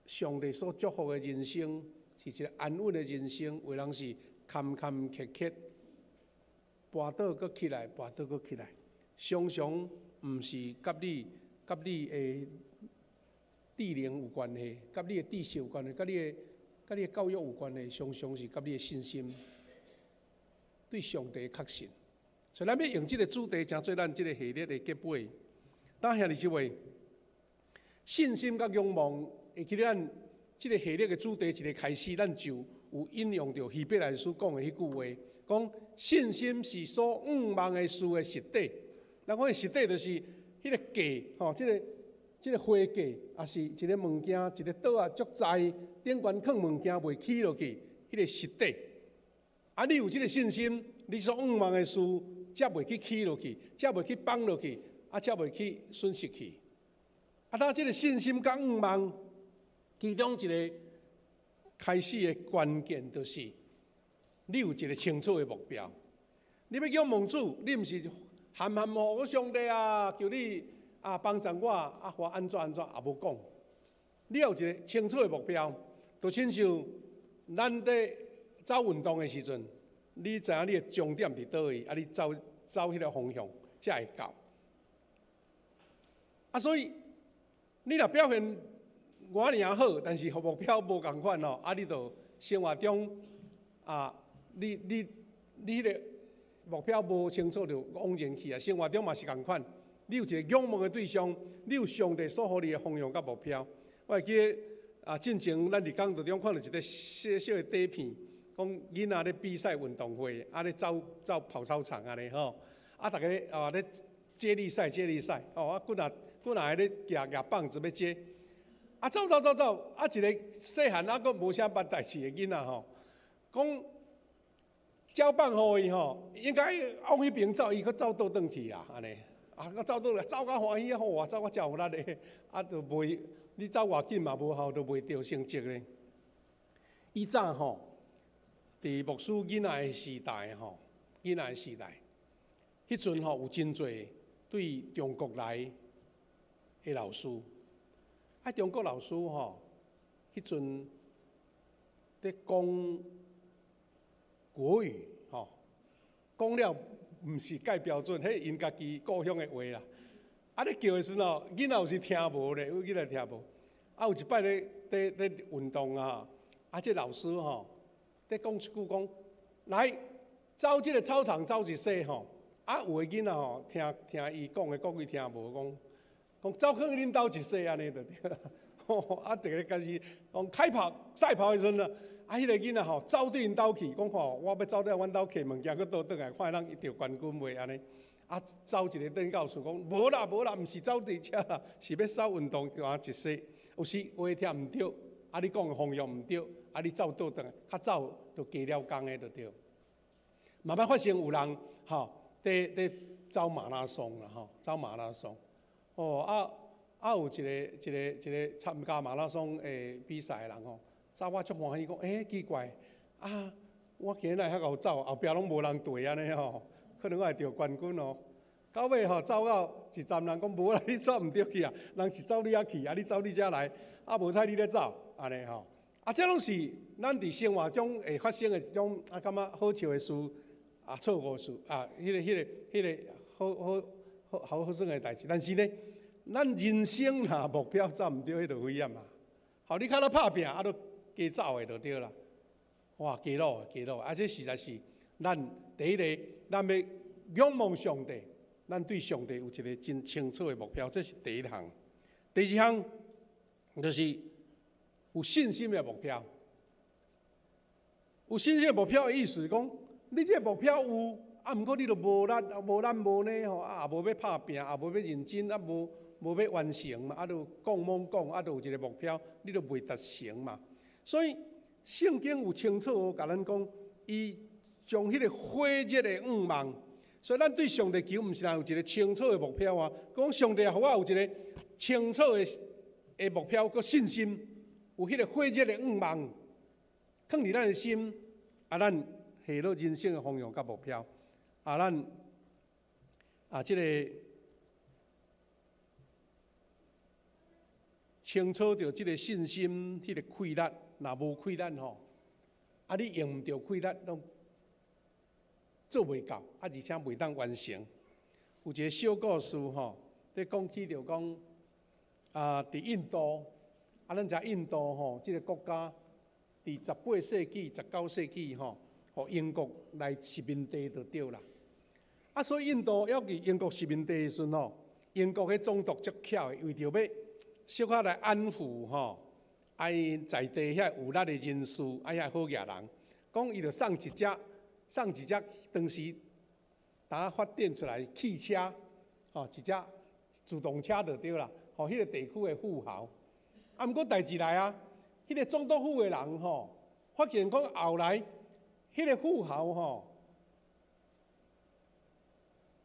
上帝所祝福的人生，是一個安穩的人生，有人是坎坎坷坷，跋倒閣起來，跋倒閣起來，常常毋是佮你的智能有關係，佮你的知識有關係，佮你的教育有關係，常常是佮你的信心，對上帝的確信。所以咱欲用這個主題，成做咱這個系列的結尾。當兄弟姊妹，信心佮仰望，會記得咱這個系列的主題一個開始，咱就有引用著希伯來書講的彼句話，講信心是所向望的事的實底。咱講的實底就是彼個價，吼，這個貨價，抑是一個物件，一個桌仔足載，頂懸囥物件袂起落去，彼個實底。啊，你有這個信心，你所向望的事，才袂去起落去，才袂去放落去，啊，才袂去損失去。啊，當這個信心佮向望，其中一個開始的關鍵就是，你有一個清楚的目標。你欲仰望主，你毋是含含糊糊，上帝啊，求你啊幫助我，啊，予我按怎按怎也無講。你有一個清楚的目標，就親像咱佇走運動的時陣，你知影你的終點佇佗位，啊，你走走彼個方向才會到。啊，所以你若表現偌爾好，但是目標無仝款哦，啊，你就生活中啊，你彼個目標無清楚就枉然去啊。生活中嘛是仝款，你有一個仰望的對象，你有上帝所予你的方向佮目標。我會記得啊，進前咱佇講道中看著一個細小的短片，講囡仔咧比賽運動會，啊咧走走跑操場按呢吼，啊，逐家啊咧接力賽接力賽，哦啊，幾若幾若个咧舉舉棒子欲接，啊走走走走，啊一個細漢啊閣無啥捌代誌的囡仔吼，講交棒予伊吼，應該往彼邊走，伊閣走倒轉去啦，按呢，啊，閣走倒來，走較歡喜啊，好啊，走較誠有力的，啊，就袂，你走偌緊嘛無效，就袂著成績咧。以前吼，佇牧師囡仔的時代吼，囡仔的時代，彼陣吼有真濟對中國來的老師，啊，中國老師吼，彼陣佇講國語吼，講了毋是蓋標準，彼𪜶家己故鄉的話啦。啊，咧叫的時陣吼，囡仔有時聽無咧，有囡仔聽無。啊，有一擺咧，佇佇運動啊，啊，這老師吼，佇講一句講，來走這個操場走一圈吼。啊，有的囡仔吼，聽聽伊講的國語聽無，講講走去恁兜一圈按呢就對啦。吼，啊，逐个開始講開跑賽跑的時陣啊，啊，彼個囡仔吼走對𪜶兜去，講吼，我欲走了阮兜摕物件，閣倒轉來，看會當得冠軍袂按呢？啊，走一个轉到厝講，無啦無啦，毋是走佇遮啦，是欲走運動場一圈。有時話聽毋對，啊，你講的方向毋對，啊，你走倒轉來，較早就加了工的就對。嘛捌發生有人吼，佇佇走馬拉松啦吼，走馬拉松，哦啊啊有一個一個一個參加馬拉松的比賽的人吼，走我足歡喜講，欸奇怪，啊我今日來遐𠢕走，後壁攏無人綴按呢吼，可能我會得冠軍哦。到尾吼走到一站人講無啦，你走毋著去啊，人是走你遐去，啊你走你遮來，啊無采你咧走，按呢吼。啊這攏是咱佇生活中會發生的一種啊感覺好笑的事，啊錯誤事，啊彼个彼个彼个好好好好好耍的代誌。但是呢，咱人生若目標走毋對，彼就危險啊。好，你較早拍拚，啊，都加走的就對啦。哇，加魯加魯，啊，這實在是咱第一个，咱欲仰望上帝，咱對上帝有一个真清楚的目標，這是第一項。第二項就是有信心的目標。有信心的目標的意思是講，你這个目標有，啊，毋過你就無力、無力無呢吼，啊，也無欲拍拚，也無欲認真，啊，無欲完成嘛，啊，就講罔講，啊，就有一个目標，你就袂達成嘛。所以聖經有清楚共咱講，伊將彼个火熱的願望，所以咱對上帝求，毋是有一个清楚的目標啊。講上帝予我有一个清楚的目標，佮信心，有彼个火熱的願望，囥佇咱的心，啊，咱下落人生的方向佮目標，啊，咱啊，這个清楚著這个信心，彼个氣力，若無氣力吼，啊，你用毋著氣力，攏做袂到，啊，而且袂當完成。有一个小故事吼，咧講起著講，啊，佇印度，啊，咱知印度吼，這个國家。佇18世紀、19世紀吼，予英國來殖民地就對啦。啊，所以印度猶佇英國殖民地的時陣吼，英國彼總督足巧的，為著欲小可來安撫吼，啊𪜶在地遐有力的人士，啊遐好額人，講伊就送一隻當時當發展出來汽車，吼，一隻自動車就對啦，予彼个地區的富豪。啊，毋過代誌來啊。彼个總督府的人吼，發現講後來，彼个富豪吼，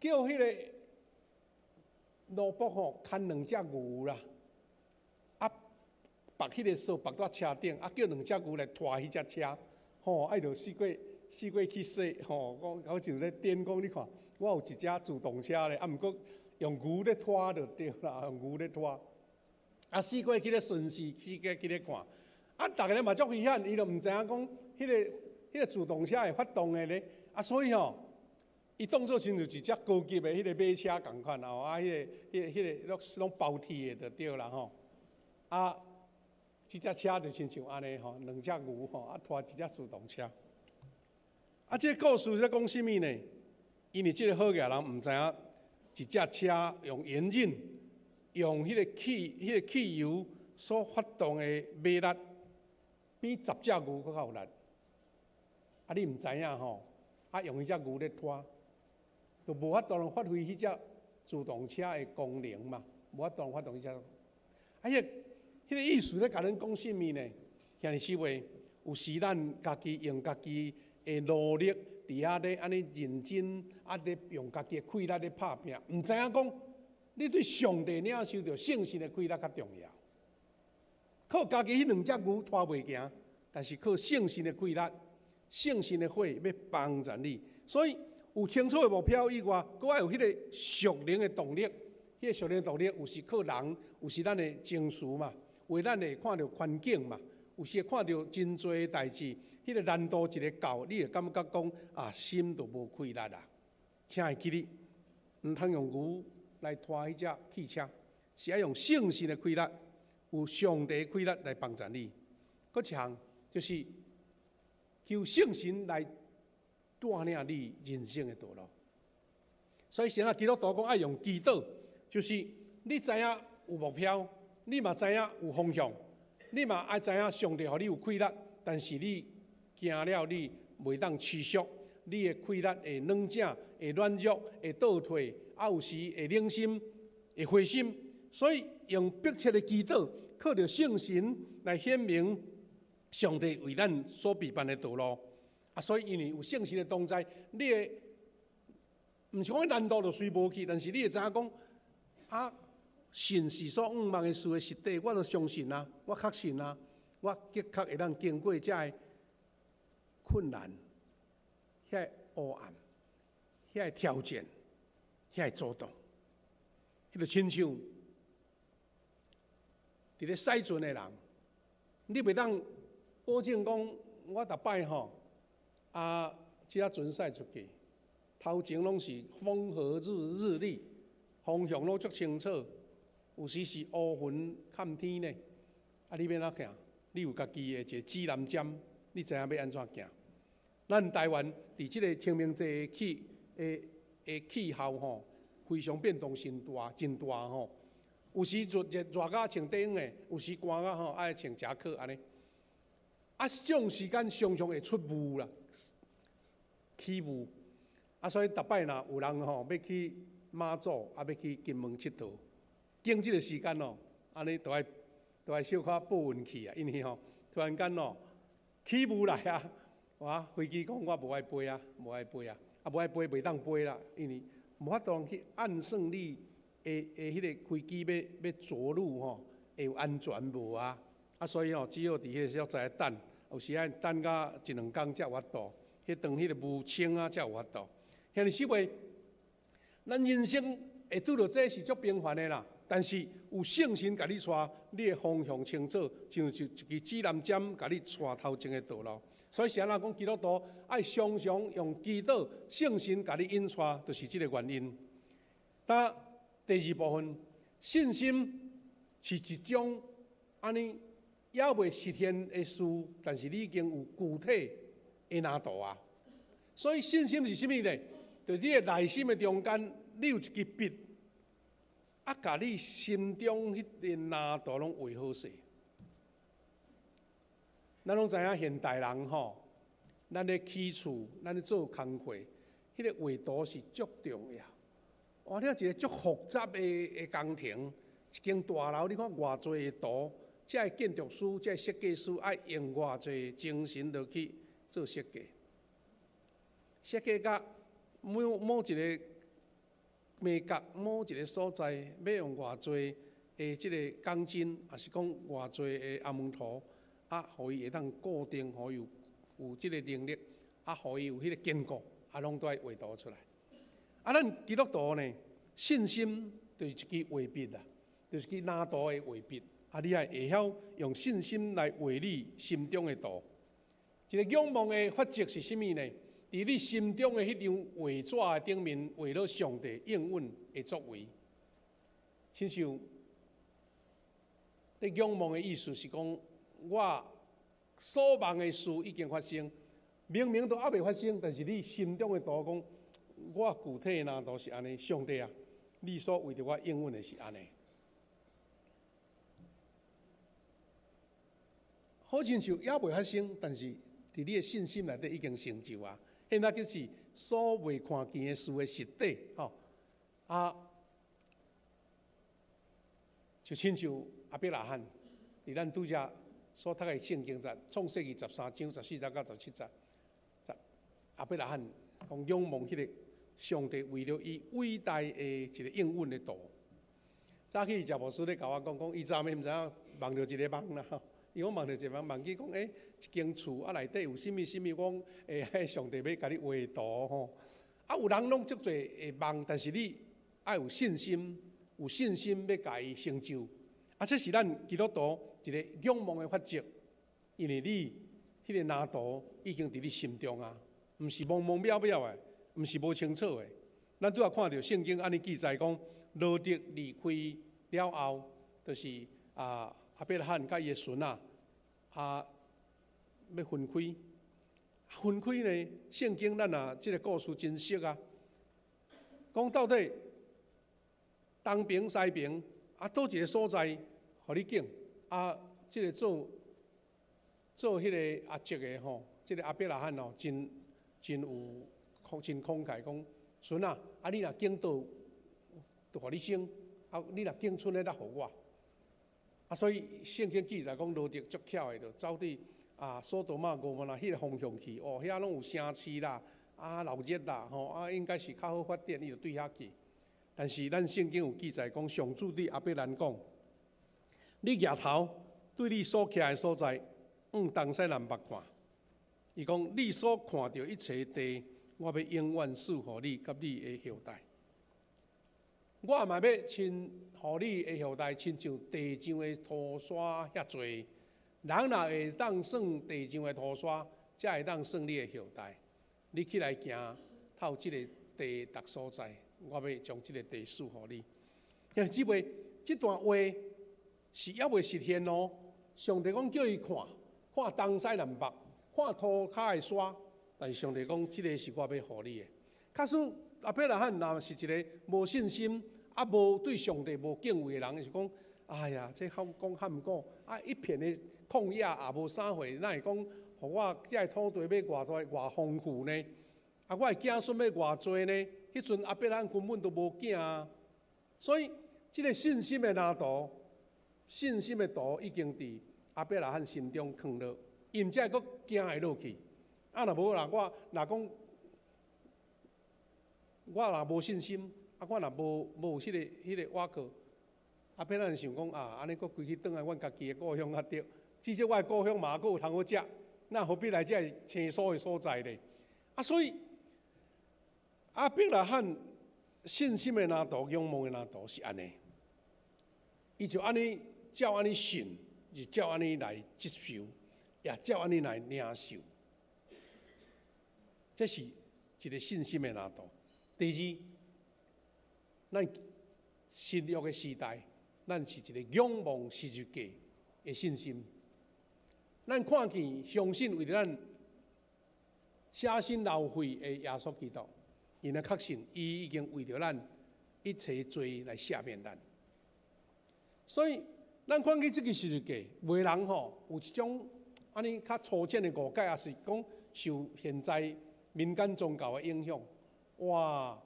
叫彼个奴僕吼牽兩隻牛啦，啊，縛彼个索縛佇車頂，啊，叫兩隻牛來拖彼隻車，吼，啊，伊就四界去踅，吼，講好像咧顛講，你看，我有一隻自動車咧，啊，毋過用牛咧拖就對啦，用牛咧拖，啊，四界去咧巡視，四界去咧看。啊，逐个嘛足危險，伊就毋知影講，彼个自動車會發動的咧，啊，所以吼，伊當做親像一隻高級的彼个馬車仝款吼，啊，彼个攏包鐵的就對啦吼，啊，這隻車就親像按呢吼，兩隻牛吼，啊拖一隻自動車。啊，這个故事咧講啥物呢？因為這个好額人毋知影，一隻車用引擎，用彼个汽油所發動的馬力，比10隻牛閣較有力。啊，你毋知影吼，啊，用彼隻牛咧拖，就無法度發揮彼隻自動車的功能嘛，無法度發動彼隻。啊，彼个意思咧，共咱講啥物呢？兄弟姊妹，有時咱家己用家己的努力，佇遐咧按呢認真，啊咧用家己的氣力咧拍拚，毋知影講，你對上帝領受著聖神的氣力較重要。靠家己彼兩隻牛拖袂行，但是靠聖神的氣力、聖神的火欲幫助你。所以有清楚的目標以外，閣愛有彼個屬靈的動力。彼个屬靈的動力有時靠人，有時咱的情緒嘛，有的咱會看著環境嘛，有時會看著真濟代誌，彼个難度一个到，你會感覺講啊，心就無氣力啦。請會記得，毋通用牛來拖彼隻汽車，是愛用聖神的氣力。有上帝氣力來幫助你。閣一項就是求聖神來帶領你人生的道路。所以，現在基督徒講愛用祈禱，就是你知影有目標，你嘛知影有方向，你嘛愛知影上帝予你有氣力，但是你驚了你袂當持續，你的氣力會軟正、會軟弱、會倒退，啊有時會冷心、會灰心。所以用迫切的祈禱，靠著聖神來顯明上帝為咱所備辦的道路。啊，所以因為有聖神的同在，你會毋是講難度就隨無去，但是你會知影講，啊，信是所向望的事的實底，我都相信啊，我確信啊，我的確會當經過這个困難、遐个黑暗、遐个挑戰、遐个阻擋，彼个親像佇咧駛船的人，你袂當保證講，我逐擺吼，啊，這隻船駛出去，頭前攏是風和日麗，方向攏足清楚，有時是烏雲蓋天呢。啊，你欲按怎行？你有家己的一个指南針，你知影欲按怎行？咱台灣佇這个清明節的氣候吼，非常變動性大，真大吼。有時熱熱熱甲穿短袖的，有時寒甲吼愛穿夾克按呢。啊，這種時間常常會出霧啦，起霧。啊，所以逐擺若有人吼欲去媽祖，啊欲去金門𨑨迌，經這个時間哦，按呢都愛小可報運氣啊，因為吼突然間哦起霧來啊，哇，飛機講我無愛飛啊，無愛飛啊，啊無愛飛袂當飛啦，因為無法度去按算你的彼个飛機欲著陸吼，會有安全無啊？啊，所以吼只好佇彼个所在等，有時愛等甲一兩工才有法度，彼當彼个霧清啊才有法度。兄弟姊妹，咱人生會拄著這是足平凡的啦，但是有聖神共你帶，你的方向清楚，像一支指南針共你帶頭前的道路。所以是按怎講，基督徒愛常常用祈禱、聖神共你引帶，就是這个原因。但第二部分，信心是一種按呢猶未實現的事，但是你已經有具體的藍圖啊。所以信心是啥物呢？就你的內心的中間，你有一支筆，啊，共你心中彼个藍圖攏畫好勢。咱攏知影現代人吼，咱咧起厝，咱咧做工課，彼个畫圖是足重要。哇！你看一个足複雜的工程，一間大樓，你看偌濟的圖，這个建築師、這个設計師愛用偌濟精神落去做設計，設計甲某一个眉角、某一个所在，欲用偌濟的這个鋼筋，抑是講偌濟的紅毛土，啊，予伊會當固定，予伊有這个能力，啊，予伊有彼个堅固，啊，攏都愛畫圖出來。啊，咱基督徒呢，信心就是一支畫筆啦，就是支藍圖的畫筆。啊，你愛會曉用信心來畫你心中的圖。一个仰望的法則是啥物呢？佇你心中的彼張畫紙的頂面畫了上帝應允的作為。親像你仰望的意思是講，我所望的事已經發生，明明都猶未發生，但是你心中的圖講，我具體的藍圖是按呢，上帝啊，你所為著我應允的是按呢。好親像猶未發生，但是佇你的信心內底已經成就啊。現在就是所未看見的事的實底，吼啊，就親像亞伯拉罕，佇咱拄才所讀的聖經節，創世記13章14節到17節，亞伯拉罕講仰望彼個上帝為著伊偉大的一个應允的圖。早起食牧師咧共我講，講伊昨暝毋知影夢著一个夢啦，伊講夢著一個夢，夢見講欸，一間厝啊內底有啥物啥物，講欸，上帝欲共你畫圖吼。啊，有人攏足濟會夢，但是你愛有信心，有信心欲共伊成就。啊，這是咱基督徒一个仰望的法則，因為你彼个藍圖已經佇你心中啊，毋是蒙蒙渺渺的，毋是無清楚的。咱拄仔看著聖經按呢記載講，羅得離開了後，就是啊亞伯拉罕佮伊的孫仔啊，欲分開。分開呢，聖經咱啊這个故事真熟啊，講到底東爿西爿啊，佗一个所在，予你揀啊，這个做做彼个阿叔的吼，這个亞伯拉罕哦，真真有真慷慨，講孫仔，啊你若揀佗，就予你先，啊你若揀賰的，才予我。啊，所以聖經記載講，羅得足巧的，就走佇啊所多瑪蛾摩拉彼个方向去，哦，遐攏有城市啦，啊鬧熱啦，吼，啊應該是較好發展，伊就對遐去。但是咱聖經有記載講，上主對亞伯蘭講：你舉頭對你所徛的所在，向東西南北看。伊講你所看著一切地，我欲永遠賜予你佮你的後代。我嘛欲親予你的後代，親像地上的土沙遐濟。人若會當算地上的土沙，才會當算你的後代。你起來行，透這个地逐所在，我欲將這个地賜予你。兄弟姊妹，這段話是猶未實現哦。上帝講叫伊看，看東西南北，看塗跤的沙，但是上帝講，這个是我欲予你的。假使亞伯拉罕若是一个無信心，啊無對上帝無敬畏的人，是講，哎呀，這講講漢講，啊一片的曠野也無啥貨，哪會講，予我這个土地欲偌大偌豐富呢？啊，我的子孫欲偌濟呢？彼陣亞伯拉罕根本都無囝啊，所以這个信心的藍圖，信心的圖已經佇亞伯拉罕心中囥落，伊毋才會閣驚會落去。啊，若無啦，我若講我若無信心，啊，我若無彼个倚靠，亞伯拉罕想講啊，按呢閣規氣轉來阮家己的故鄉較對，至少我的故鄉嘛閣有通好食，那何必來這个生疏的所在咧？啊，所以亞伯拉罕信心的藍圖、仰望的藍圖是按呢，伊就按呢照按呢信，就照按呢來接受，也照按呢來領受。這是一个信心的藍圖。第二，咱新約的時代，咱是一个仰望十字架的信心。咱看見、相信為著咱捨身流血的耶穌基督，𪜶來確信，伊已經為著咱一切罪來赦免咱。所以，咱看見這个十字架，有的人吼有一種按呢較粗淺的誤解，抑是講受現在民間宗教的影響，哇，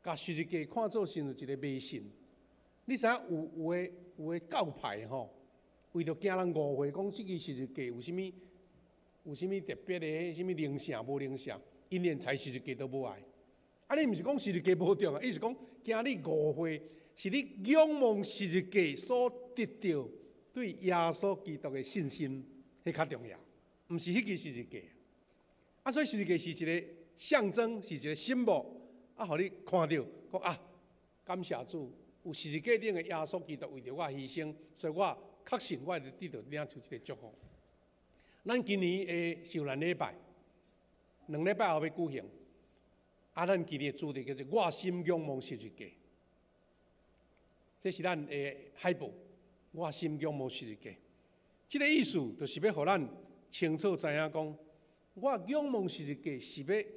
共十字架看做成一个迷信。你知影有的教派吼，為著驚人誤會，講這个十字架有啥物特別的，啥物靈性無靈性，𪜶連採十字架都無愛。啊，你毋是講十字架無重要，伊是講驚你誤會，是你仰望十字架所得著對耶穌基督的信心，彼較重要，毋是彼支十字架。啊，所以十字架是一個象徵，是一個 symbol，啊，予你看著講啊，感謝主，有十字架頂的耶穌基督為著我犧牲，所以我確信我會得著領受這个祝福。咱今年的受難禮拜，2禮拜後欲舉行，啊，咱今年的主題叫做“我心仰望十字架”，這是咱的海報。我心仰望十字架，這个意思就是欲予咱清楚知影講，我仰望十字架是欲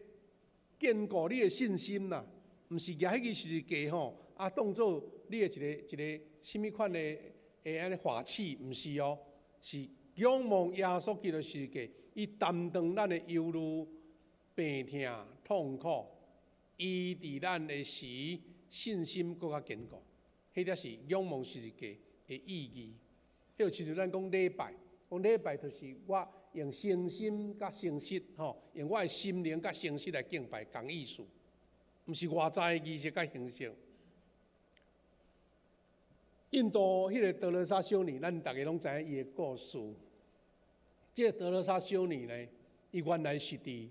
堅固你的信心啦，毋是舉彼支十字架吼，啊，當做你的一个一个啥物款的的按呢法器，毋是哦，是仰望耶穌基督十字架，伊擔當咱的憂慮、病痛、痛苦，醫治咱的時，信心閣較堅固。彼才是仰望十字架的意義。彼就親像咱講禮拜，講禮拜就是我用誠心佮誠實，吼，用我的心靈佮誠實來敬拜，仝意思，毋是外在的儀式佮形式。印度彼个德肋撒修女，咱逐个攏知影伊的故事。這个德肋撒修女呢，伊原來是佇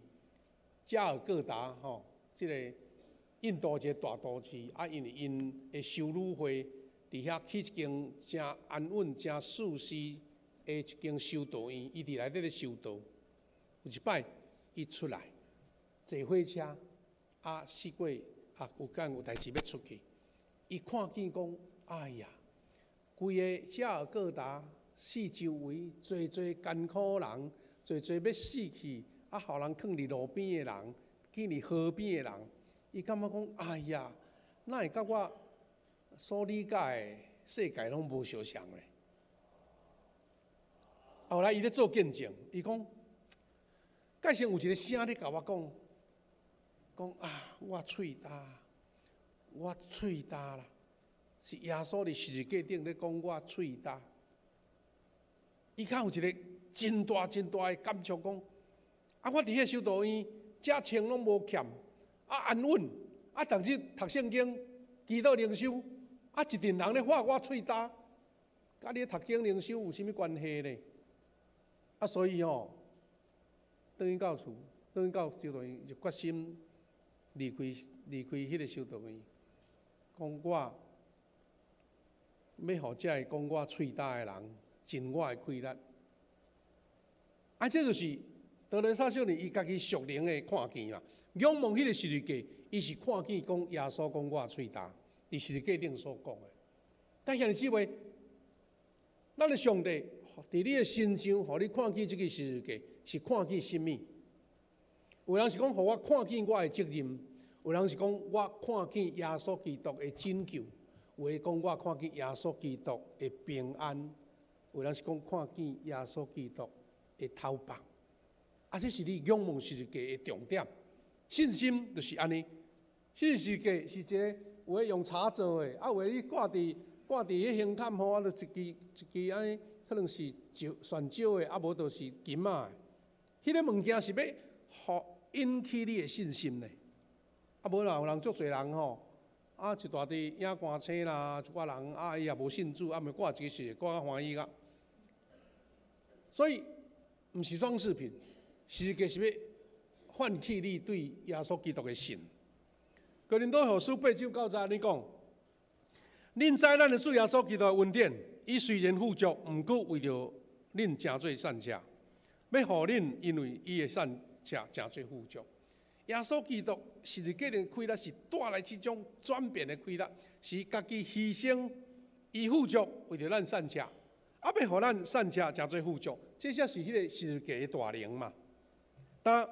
加爾各答吼，這个印度一个大都市，啊，因為𪜶的修女會佇遐起一間誠安穩、誠舒適的一間修道院，伊佇內底咧修道。有一擺，伊出來坐火車，啊，四過啊，有間有代誌欲出去，伊看見講，哎呀，規个加爾各答四周圍濟濟艱苦人，濟濟欲死去，啊，予人囥佇路邊的人，囥佇河邊的人，伊感覺講，哎呀，哪會佮我所理解的世界攏無相仝咧？後來伊咧做見證，伊講，蓋先有一个聲咧共我講，講啊，我喙焦，我喙焦啦，是耶穌佇十字架頂咧講我喙焦。伊較有一个真大真大的感觸，講啊，我佇彼个修道院，食穿攏無欠，啊安穩，啊逐日讀聖經、祈禱靈修，啊一陣人咧喊我喙焦，佮你讀經靈修有啥物關係呢？啊，所以吼，轉去到厝，轉去到修道院，就決心離開彼个修道院，講我欲予這个講我喙焦的人盡我的氣力。啊，這就是德肋撒修女伊家己屬靈的看見啦。仰望彼个十字架，伊是看見講耶穌講我喙焦，佇十字架頂所講的。但兄弟姊妹，咱的上帝佇你的身上，予你看見這个十字架，是看見啥物？有人是講，予我看見我的責任；有人是講，我看見耶穌基督的拯救；有的講，我看見耶穌基督的平安；有人是講，看見耶穌基督的頭髮。啊，這是你仰望十字架的重點。信心就是按呢。信十字架是一個有的用柴做的，啊，有的你掛佇彼胸坎吼，啊，就一支一支按呢，可能是石旋石的，啊，無就是金仔的。彼个物件是欲予引起你的信心呢。啊，無啦，有人足濟人吼，啊，一大堆影歌星啦，一寡人啊，伊也無信主，啊，咪掛一个十字掛較歡喜甲。所以，毋是裝飾品，十字架是欲喚起你對耶穌基督的信。哥林多後書八章九節按呢講：恁知咱的主耶穌基督的恩典，伊雖然富足，毋過為著恁成做散赤，欲予恁因為伊的散赤成做富足。耶穌基督十字架的氣力是帶來這種轉變的氣力，是家己犧牲，伊富足為著咱散赤，啊，欲予咱散赤成做富足，這才是彼个十字架的大能嘛。但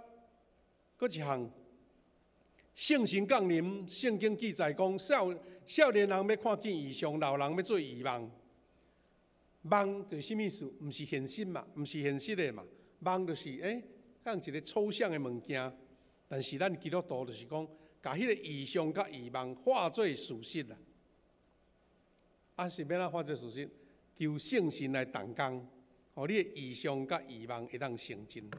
閣一項，聖神降臨，聖經記載講，少年人欲看見異象，老人欲做異夢。夢就是啥物意思？毋是現實嘛，毋是現實的嘛。夢就是像一個抽象的物件。但是咱基督徒就是講，共彼個異象佮異夢化做事實啦。啊，是欲按怎化做事實？求聖神來動工，予你的異象佮異夢會當成真。兄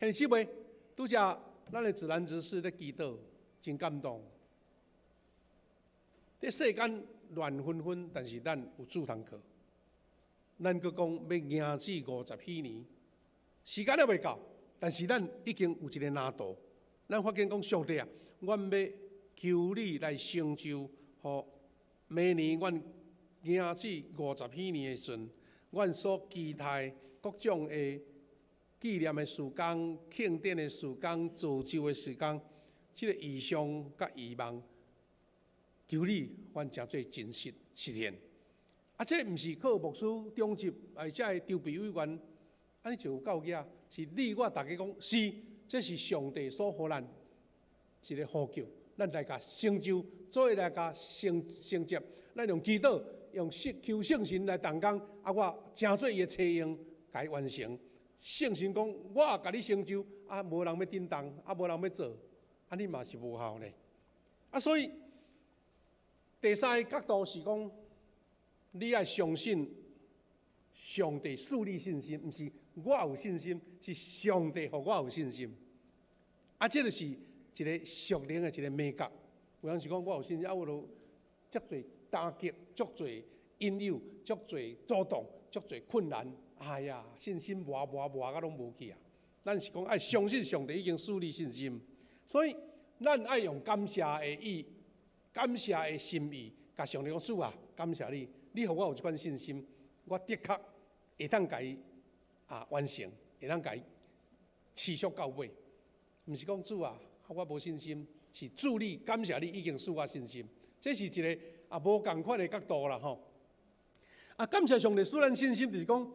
弟姊妹，拄才咱的自然執事咧祈禱，真感動。佇世間亂紛紛，但是咱有主通靠。咱閣講欲迎至50禧年，時間猶未到，但是咱已經有一个藍圖。咱發現講上帝啊，阮欲求你來成就，予明年阮迎至五十禧年的時陣，阮所期待各種的紀念的事工、慶典的事工、造就的事工，這个異象佮異夢，求你阮成做真實實現。啊，這毋是靠牧師長執，或者是籌備委員，按呢就有夠額。是你我逐家講，是，這是上帝所予咱一个呼叫，咱來共成就，做伙來共承承接，咱用祈禱，用聖求聖神來動工，啊，我成做伊的冊用，共伊完成。聖神講，我共你成就，啊，無人欲振動，啊，無人欲做，按呢嘛是無效咧。啊，所以第三个角度是講，你愛相信上帝賜你信心，毋是我有信心，是上帝予我有信心。啊，這就是一个屬靈的一个美角。有人是講我有信心，啊，我都足濟打擊，足濟引誘，足濟阻擋，足濟困難。哎呀，信心磨磨磨甲攏無去啊！咱是講愛相信上帝已經賜你信心，所以咱愛用感謝的意、感謝的心意，共上帝講主啊，感謝你，你予我有這款信心，我的確會當共伊啊完成，會當共伊持續到尾。毋是講主啊，我無信心，是主你感謝你已經賜我信心，這是一个啊無仝款的角度啦吼。啊，感謝上帝賜咱信心，就是講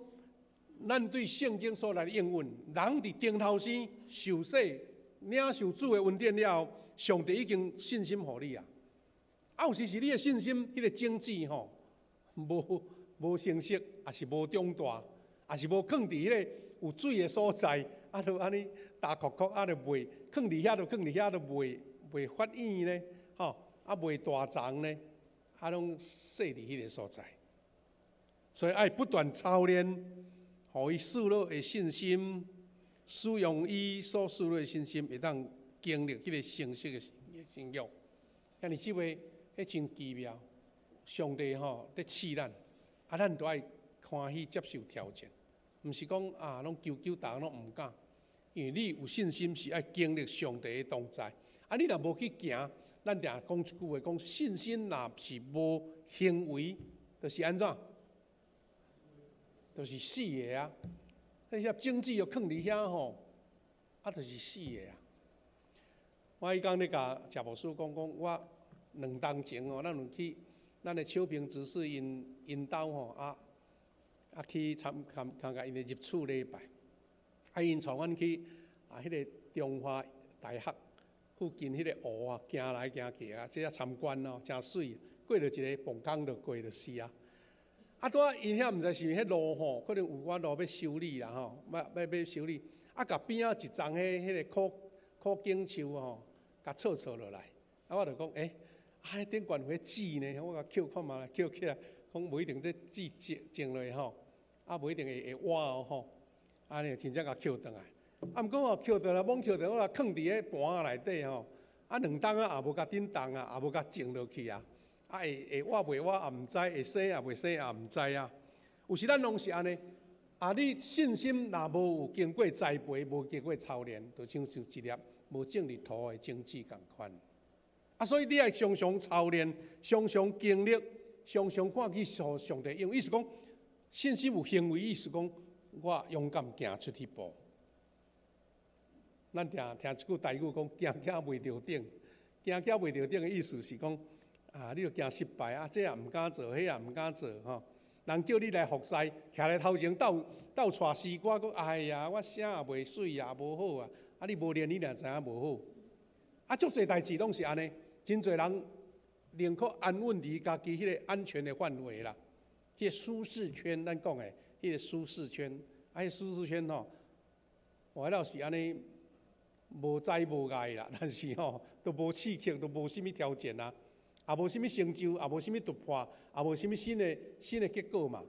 咱對聖經所來的應允，人佇頂頭生受洗領受主的恩典了後，上帝已經信心予你啊。啊，有時是你的信心，彼个種子吼，無無成熟，抑是無長大，抑是無囥佇彼个有水的所在，啊，就按呢焦涸涸，啊，就袂囥佇遐，就囥佇遐，就袂袂發蘖咧，吼，啊，袂大叢咧，啊，攏細佇彼个所在。所以愛不斷操練，予伊賜落的信心，使用伊所賜落的信心，會當經歷彼個成熟的成長。兄弟姊妹，彼真奇妙，上帝吼佇試咱，啊，咱都愛歡喜接受挑戰，毋是講啊，攏求求逐項攏毋敢，因為你有信心是愛經歷上帝的同在。啊，你若無去行，咱定講一句話，講信心若是無行為，就是按怎？就是死的啊！彼粒種子又囥佇遐吼，啊，就是死的啊！我彼工咧共謝牧師講講，我兩冬前哦，咱有去咱的秋平執事𪜶𪜶兜吼，啊啊去參參參加𪜶的入厝禮拜，啊，𪜶帶阮去啊，彼个中華大學附近彼个湖啊，行來行去啊，這參觀哦，誠媠。過著一個磅空就過就是啊。啊，拄仔𪜶遐毋知是毋是彼路吼，可能有寡路欲修理啦吼，欲修理。啊，共邊仔一叢彼个苦苦景樹吼，共挫挫落來。啊，我就講，欸，啊，彼頂懸有彼籽呢，我共抾看覓來，抾起來，講無一定這籽種種落吼，啊，無一定會活哦吼。按呢真正共抾轉來。啊，毋過哦，抾轉來，罔抾轉來，我共囥佇彼盤仔內底吼。啊，2冬啊，也無共振動啊，也無共種落去啊。啊，會活袂活也毋知，會生也袂生也毋知啊。有時咱攏是按呢，啊，你信心若無有經過栽培，無經過操練，就親像一粒無種佇土的種子仝款。啊，所以你愛常常操練，常常經歷，常常看見上上帝應，意思講信心有行為，意思講我勇敢行出彼步。咱定聽一句台語講，行行袂著頂，行行袂著頂的意思是講，啊，你著驚失敗啊，這也毋敢做，彼也毋敢做吼。人叫你來服侍，徛咧頭前鬥鬥掣詩歌，講哎呀，我聲也袂媠也無好啊！啊，你無練，你哪知影無好？啊，足濟代誌攏是按呢，真濟人寧可安穩佇家己彼个安全的範圍啦，彼个舒適圈，咱講的彼个舒適圈，啊，彼舒適圈吼，活了是按呢無災無礙啦，但是吼都無刺激，都無啥物挑戰啊。也無啥物成就，也無啥物突破，也無啥物新的結果嘛。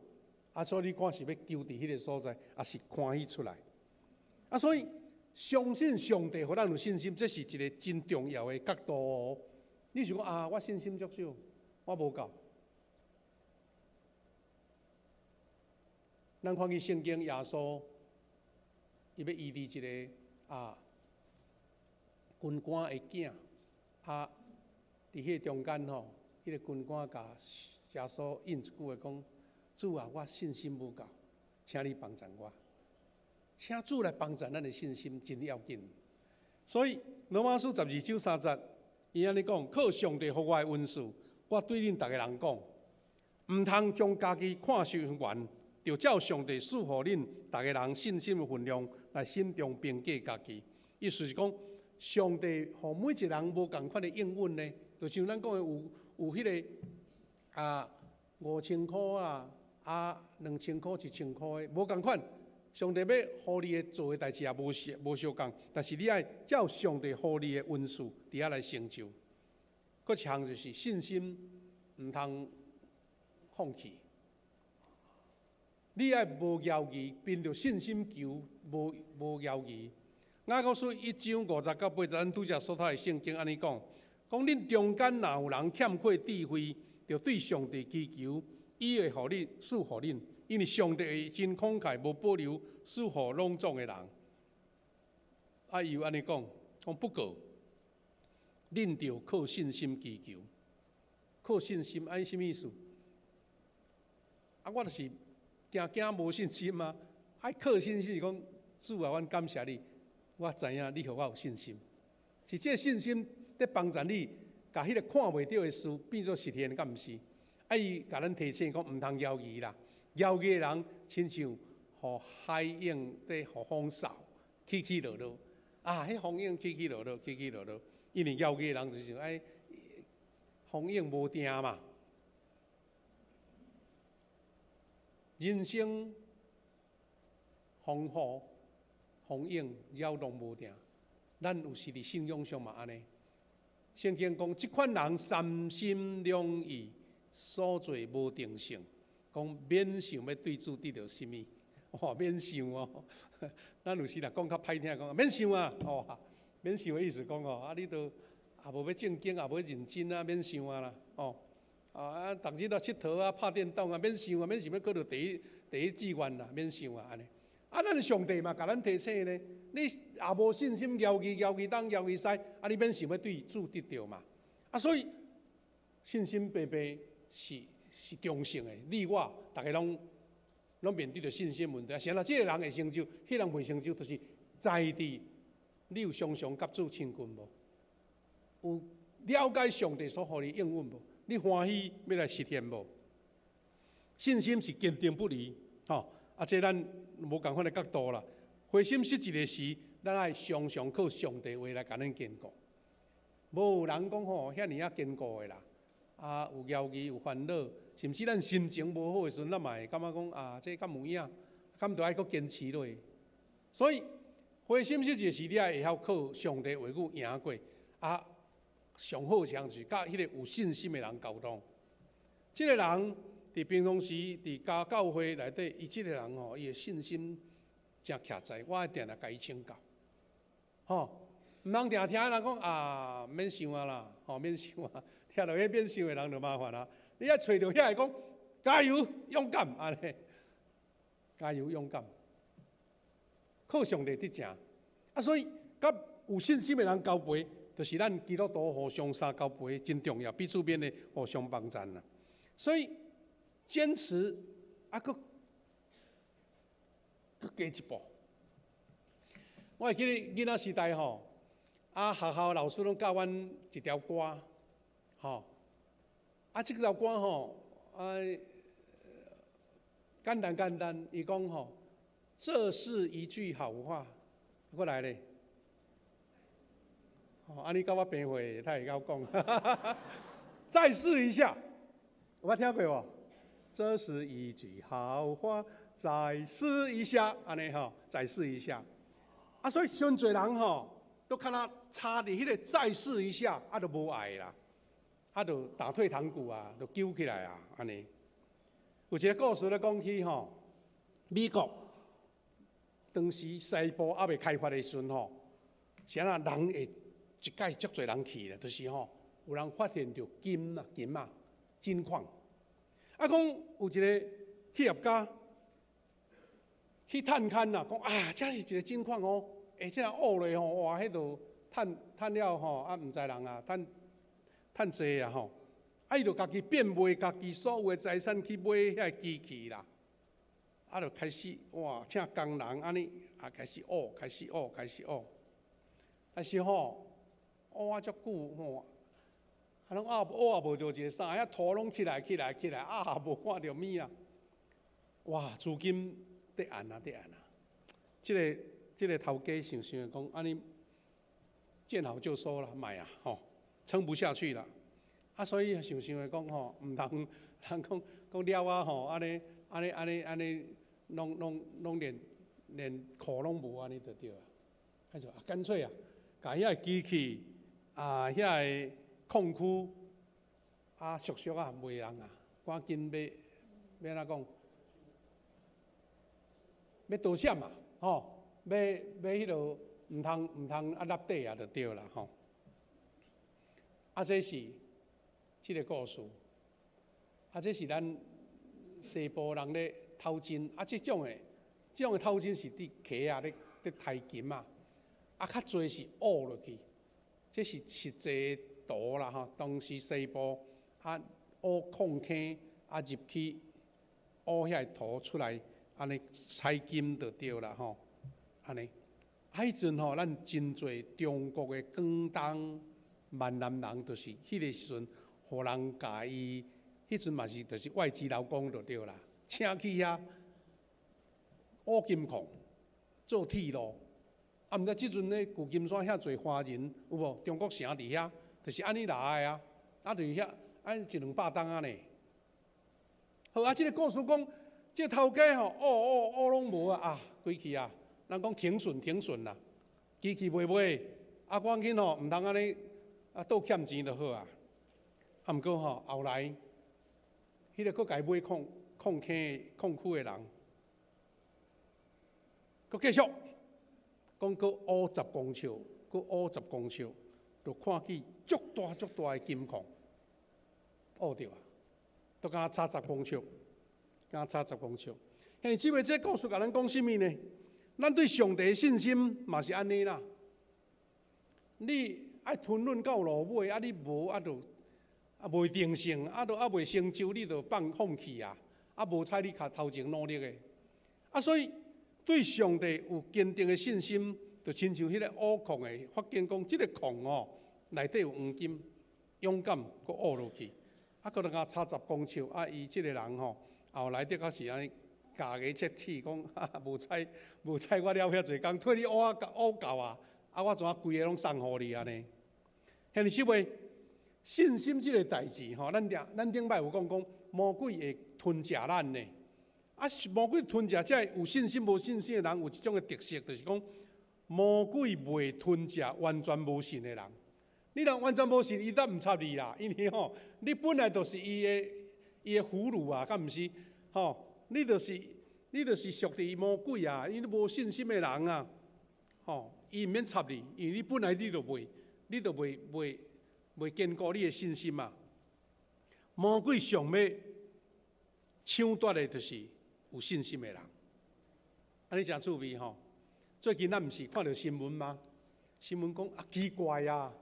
啊，所以你看是欲求佇彼个所在，抑是歡喜出來。啊，所以相信上帝，予咱有信心，這是一个真重要的角度哦。你想講啊，我信心足少，我無夠。咱看見聖經耶穌，伊欲醫治一个啊軍官的囝啊。佇彼個中間吼，彼個軍官共耶穌應一句話講：主啊，我信心無夠，請你幫贊我。請主來幫贊咱的信心，真要緊。所以羅馬書12章3節，伊按呢講：靠上帝予我的恩賜，我對恁逐个人講，毋通將家己看傷懸，著照上帝賜予恁逐个人信心的分量來慎重評價家己。意思是講，上帝予每一個人無仝款的應允呢。就像咱講的有有彼个啊5000箍啊，啊2000箍1000箍的，無仝款。上帝欲予你的做的代誌也無相無相仝，但是你愛照上帝予你的恩賜佇遐來成就。閣一項就是信心毋通放棄，你愛無猶豫，憑著信心求，無無猶豫。雅各書1章50到80，咱拄才所讀的聖經按呢講。講恁中間若有人欠缺智慧，著對上帝祈求，伊會予你賜予恁，因為上帝會真慷慨，無保留賜予攏總的人。啊，伊又按呢講，講不過，恁著靠信心祈求，靠信心，按啥物意思？啊，我就是驚驚無信心啊！愛靠信心是講，主啊，阮感謝你，我知影你予我有信心，是這個信心。佇幫助你，共彼个看袂著的事變做實現，敢毋是？啊，伊共咱提醒講，毋通猶豫啦，猶豫的人親像予海湧佇予風掃，起起落落。啊，彼風湧起起落落，起起落落，因為猶豫的人就是愛風湧無定嘛。人生風雨風湧擾動無定，咱有時佇信仰上嘛按呢。聖經講，這款人三心兩意，所做無定性，講免想欲對主得著啥物，哇，免想哦。咱有時若講較歹聽，講免想啊，哦，免想的意思講哦，啊，你都也無欲正經，也無欲認真啊，免想啊啦，哦，啊，逐日都𨑨迌啊，拍電動啊，免想啊，免想欲考著第一第一志願啦，免想啊，按呢。啊，咱上帝嘛，共咱提醒呢，你也無信心，猶豫猶豫東，猶豫西，啊，你免想欲對主得著嘛。啊，所以信心白白是是中性的，你我逐家攏攏面對著信心問題。啊，是按怎這个人會成就，彼個人袂成就，就是在佇你有常常佮主親近無？有了解上帝所予你應允無？你歡喜欲來實現無？信心是堅定不移，吼。啊，這咱無仝款的角度啦。灰心失志的時，咱愛常常靠上帝話來共咱堅固。無有人講吼，遐爾仔堅固的啦。啊，有猶豫，有煩惱，甚至咱心情無好的時陣，咱嘛會感覺講啊，這敢有影，敢著愛閣堅持落去。所以灰心失志時，你愛會曉靠上帝話語贏過。啊，上好像是佮彼個有信心的人交通。這個人佇平常時佇家教會內底，伊這個人吼，伊的信心誠徛在，我會定定共伊請教。吼，毋通定聽人講啊，免想啊啦，吼，免想啊，聽著彼免想的人就麻煩啦。你愛揣著遐個講加油勇敢按呢，加油勇敢，靠上帝得勝。啊，所以佮有信心的人交陪，就是咱基督徒互相相交陪真重要，彼此勉勵互相幫贊啦。所以堅持啊，閣閣加一步。我會記得囡仔時代吼，啊，學校老師攏教阮一條歌，吼，啊，這條歌吼，啊，簡單簡單，伊講吼，這是一句好話，過來咧，吼，啊，你佮我平歲，才會曉講，再試一下，有捌聽過無？這是一句好話，再試一下，按呢吼，再試一下。啊，所以傷濟人吼，都敢若差佇彼個再試一下，啊，就無愛啦，啊，就打退堂鼓啊，就揪起來啊，按呢。有一個故事咧講起吼，美國當時西部猶未開發的時陣吼，是按怎人會一擺足濟人去咧，就是吼，有人發現著金啊金啊金礦，啊講有一個企業家去探勘啦，講啊，這是一個金礦哦，欸，這挖落吼，哇，彼度趁趁了吼，啊，毋知人啊，趁趁濟啊吼，啊，伊就家己變賣家己所有的財產去買遐個機器啦，啊，就開始哇，請工人按呢啊，開始挖，開始挖，開始挖，但是吼，挖啊足久吼，啊，攏挖挖無著一个啥，遐土攏起來起來起來，啊，無看著物啊，哇，資金跌按啊跌按啊，這個頭家想想講，按呢見好就收啦，賣啊，吼，撐不下去啦，啊，所以想想的講吼，毋通人講講了啊吼，按呢按呢按呢按呢，攏攏攏連連褲攏無按呢就對啊，啊就乾脆啊，共遐個機器啊，遐個礦區啊，俗俗啊，賣人啊，趕緊欲欲按怎講？欲倒閃嘛，吼，欲欲彼落毋通毋通啊落底啊，就對啦，吼。啊，這是這個故事，啊，這是咱西部人咧淘金，啊，這種的這種的淘金是佇溪仔咧咧刣金啊，啊，較濟是挖落去，這是實際圖啦，吼。當時西部啊挖礦坑啊入去挖遐個土出來。按呢採金就對啦吼，按呢，啊彼陣吼，咱真濟中國的廣東、閩南人，就是彼個時陣，予人共伊，彼陣嘛是就是外籍勞工就對啦，請去遐挖金礦、做鐵路，啊，毋知這陣咧舊金山遐濟華人有無？中國城佇遐，就是按呢來的啊，啊，就是遐按一兩百冬仔呢。好啊，這個故事講。這個頭家吼，挖挖挖攏無啊！啊，規氣啊！人講停損停損啦，機器袂賣，啊，趕緊吼，毋通按呢啊，倒欠錢就好啊。啊，毋過吼，後來，彼個閣共伊買礦礦坑礦區的人，閣繼續講，閣挖十公尺，閣挖十公尺，就看見足大足大的金礦，挖著啊，都敢若差十公尺。敢差十公尺。兄弟姊妹，這故事共咱講啥物呢？咱對上帝的信心嘛是按呢啦。你愛吞忍到落尾，啊，你無啊，就啊袂定性，啊，都猶未成就，你就放放棄啊！啊，無採你較頭前努力的。啊，所以對上帝有堅定的信心，就親像彼個挖礦的，發現講這個礦哦，內底有黃金，勇敢閣挖落去，啊，閣閣差十公尺，啊，伊這個人吼。後來的確是按呢，咬牙切齿讲，無彩無彩我了遐濟工，替你烏啊烏夠啊，啊我怎啊規个攏送予你按呢？兄弟姊妹，信心這个代誌吼，咱頂咱頂擺有講講魔鬼會吞食咱呢。啊，魔鬼吞食這有信心無信心的人有一種的特色，就是講魔鬼袂吞食完全無信的人。你若完全無信，伊才毋插你啦，因為吼，你本來就是伊的俘虜啊，敢毋是？吼，你就是屬佇魔鬼啊，因為你無信心的人啊，吼，伊毋免插你，因為你本來你就袂堅固你的信心嘛。魔鬼上欲搶奪的，就是有信心的人。按呢誠趣味吼！最近咱毋是看著新聞嗎？新聞講啊，奇怪啊！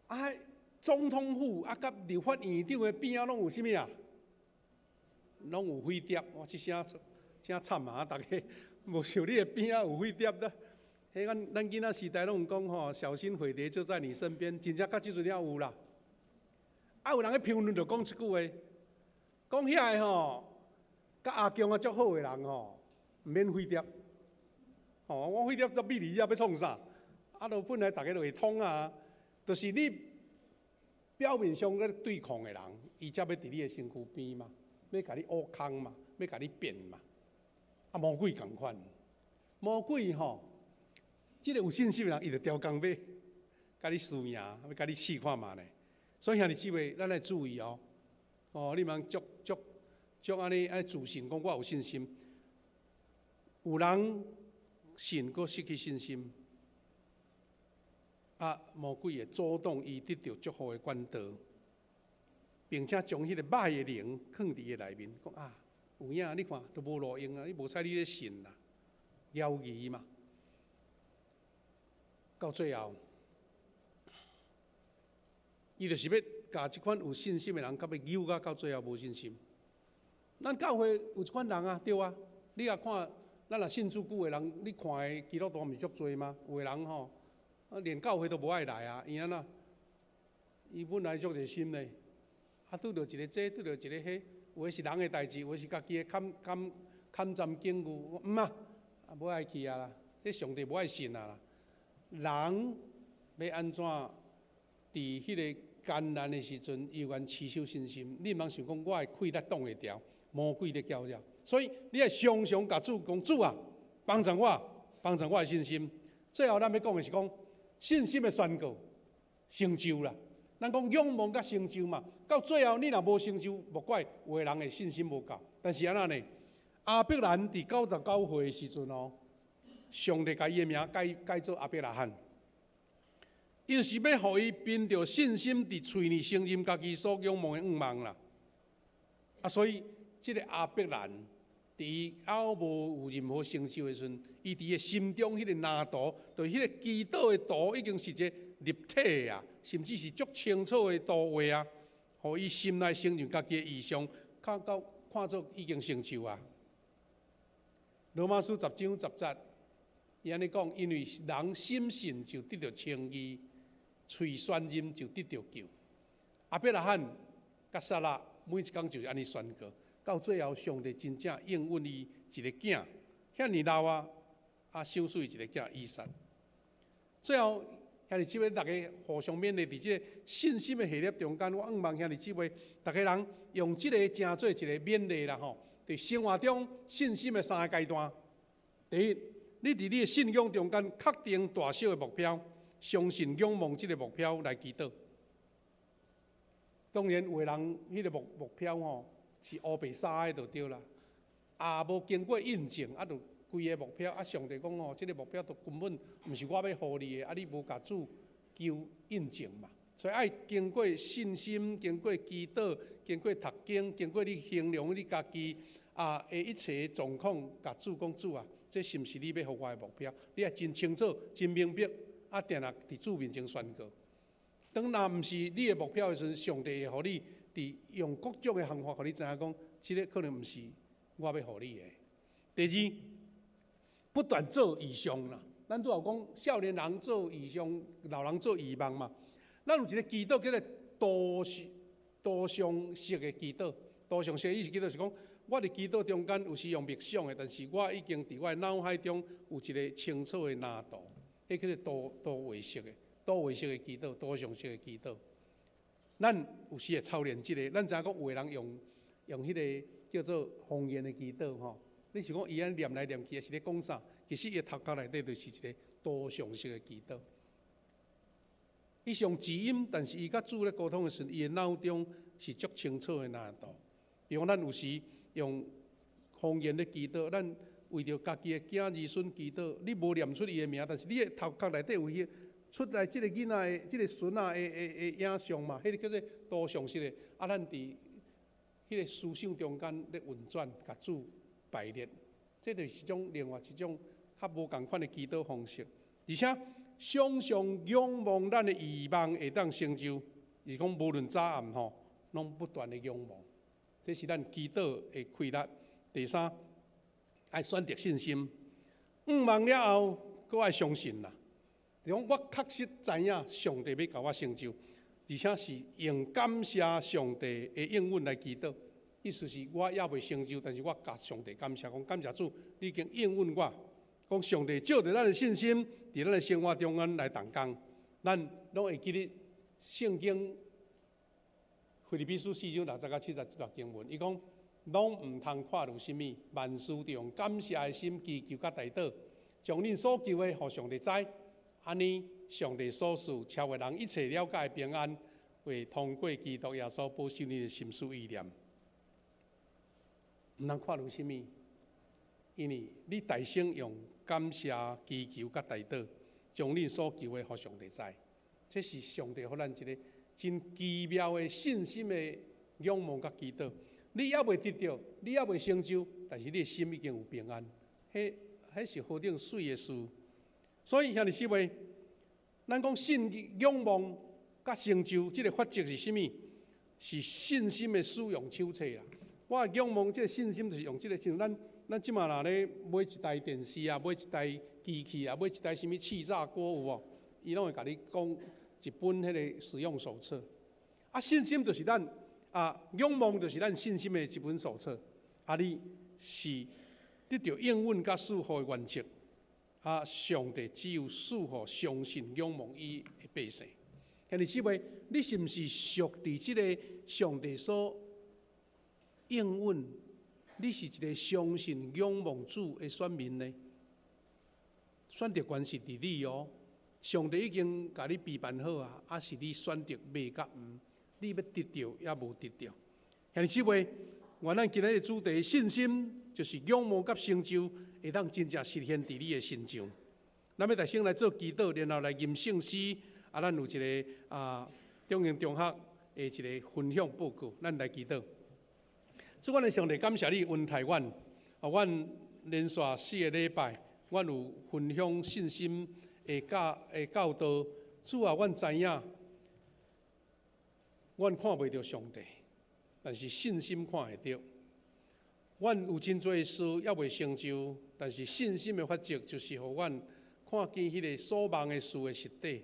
啊，總統府啊，佮立法院長的邊仔攏有啥物啊？攏有飛碟，哇！這聲真慘啊！逐家無想你的邊仔有飛碟的。彼咱囡仔時代攏有講吼，小心匪諜就在你身邊，真正到這陣了有啦。啊，有人咧評論就講一句話，講遐个吼，佮阿共啊足好的人吼，毋免飛碟。吼，我飛碟十米離遐欲創啥？啊，就本來逐家就會通啊，就是你表面上咧對抗的人，伊才欲佇你的身軀邊嘛，欲共你挖空嘛，欲共你變嘛。啊，魔鬼仝款，魔鬼吼，這個有信心的人，伊就刁工欲共你輸贏，欲共你試看覓咧。所以兄弟姊妹，咱愛注意哦。哦，你毋通足足足按呢按呢自信，講我有信心。有人信，閣失去信心，啊，魔鬼會阻擋伊得著祝福的管道，並且將彼個歹的靈囥佇伊內面，講啊，有影你看都無路用啊，你無彩你咧信啦，猶疑嘛。到最後，伊就是欲共這款有信心的人，較欲扭甲到最後無信心。咱教會有這款人啊，對啊，你若看，咱若信主久的人，你看的基督徒毋是足濟嗎？有的人吼，啊連教會都無愛來啊，伊按怎？伊本來足熱心咧，啊拄著一个這，拄著一個彼，有的是人的代誌，有的是家己的坎坎坎站境遇，毋啊，啊無愛去啊啦，這上帝無愛信啊啦。人欲按怎佇彼个艱難的時陣，猶原持守信心？你毋通想講我的氣力擋會牢，魔鬼咧攪擾。所以你愛常常共主講，主啊，幫助我，幫助我的信心。最後咱欲講的是講信心的宣告成就啦。咱講仰望佮成就嘛，到最後你若無成就，莫怪有的人的信心無夠。但是按怎呢？亞伯蘭佇99歲的時陣哦，上帝共伊的名改改做亞伯拉罕，伊就是欲予伊憑著信心佇喙裡承認家己所仰望的願望啦。啊，所以這个亞伯蘭佇伊猶無有任何成就的時陣，伊佇伊心中彼个藍圖，就是彼个祈禱的圖，已經是一个立體的啊，甚至是足清楚的圖畫啊，予伊心內承認家己的異象，看到看做已經成就啊。羅馬書10章10節，伊按呢講，因為人深信就得著稱義，喙宣認就得著救。亞伯拉罕佮撒拉每一工就是按呢宣告，到最後上帝真正應允伊一個囝，遐爾老啊，啊賞賜伊一個囝以撒。最後兄弟姊妹，逐家互相勉勵，佇這个信心的系列中間，我向望兄弟姊妹，逐家人用這个成做一个勉勵啦吼。佇生活中信心的三个階段，第一，你佇你的信仰中間確定大小的目標，相信仰望這个目標來祈禱。當然，有的人彼个目標吼是烏白沙的就對啦，也無經過印證，啊，就規个目標啊，上帝講吼，這个目標都根本毋是我欲予你的，啊，你無共主求印證嘛，所以愛經過信心，經過祈禱，經過讀經，經過你衡量你家己啊的一切狀況，共主講主啊，這是毋是你欲予我的目標？你愛真清楚、真明白，啊，定定佇主面前宣告。當若毋是你的目標的時陣，上帝會予你佇用各種的方法，予你知影講，這个可能毋是我欲予你的。第二，不斷做異象啦。咱拄有講，少年人做異象，老人做異夢嘛。咱有一个祈禱叫做圖像式的祈禱，圖像式的意思祈禱是講，我佇祈禱中間有時用默想的，但是我已經佇我的腦海中有一个清楚的藍圖，彼叫做圖畫式的祈禱，圖像式的祈禱。咱有時會操練這个，咱知影講有的人用彼个叫做方言的祈禱吼。你是講伊按念來念去，是咧講啥？其實伊的頭殼內底就是一个圖像式的祈禱。伊是用字音，但是伊佮主咧溝通的時陣，伊的腦中是足清楚的藍圖。比如講，咱有時用方言咧祈禱，咱為著家己的囝兒孫祈禱，你無念出伊的名，但是你的頭殼內底有彼出來這个囡仔的、這个孫仔的影像嘛，彼个叫做圖像式的。啊，咱佇彼个思想中間咧運轉，共主排列，這就是一種另外一種較無仝款的祈禱方式，而且常常仰望咱的願望會當成就，是講無論早暗吼，攏不斷的仰望，這是咱祈禱的氣力。第三，愛選擇信心，向望了後，閣愛相信啦。就講我確實知影上帝欲共我成就，而且是用感謝上帝的應允來祈禱。意思是我猶未成就，但是我共上帝感謝，講感謝主，你已經應允我。講上帝照著咱的信心，佇咱的生活中間來動工，咱攏會記得聖經腓立比書4章60到70這段經文，伊講攏毋通掛慮啥物，萬事著用感謝的心祈求佮代禱，將恁所求的予上帝知。按呢，上帝所賜超越人一切了解的平安，會通過基督耶穌保守恁的心思意念。毋通掛慮啥物，因為你大聲用感謝祈求佮代禱，將恁所求的予上帝知。這是上帝予咱一个真奇妙的信心的仰望佮祈禱。你猶未得著，你猶未成就，但是你的心已經有平安。彼是何等媠的事！所以兄弟姊妹，咱講信仰望佮成就，這个法則是啥物？是信心的使用手冊啦。我仰望這个信心，就是用這个，像咱這馬若咧買一台電視啊，買一台機器啊，買一台啥物氣炸鍋有無？伊攏會共你講一本彼个使用手冊。啊，信心就是咱啊，仰望就是咱信心的一本手冊。啊，你是得著應允佮賜福的原則。啊，上帝只有賜予相信仰望伊的百姓。兄弟姊妹，你是毋是屬佇這个上帝所應允？你是一个相信仰望主的選民呢？選擇權是佇你哦。上帝已經共你備辦好啊，啊是你選擇欲佮毋，你欲得著抑無得著。兄弟姊妹，願咱今日的主題信心，就是仰望佮成就，會當真正實現佇你的身上。咱欲大聲來做祈禱，然後來吟聖詩。啊，咱有一个中英中學的一个分享報告，咱來祈禱。主，阮的上帝，感謝你恩待阮。啊，阮連續4个禮拜，阮有分享信心的教導。主啊，阮知影，阮看袂著上帝，但是信心看會著。阮有真濟事猶未成就，但是信心的法則就是予阮看見彼个所望的事的實底。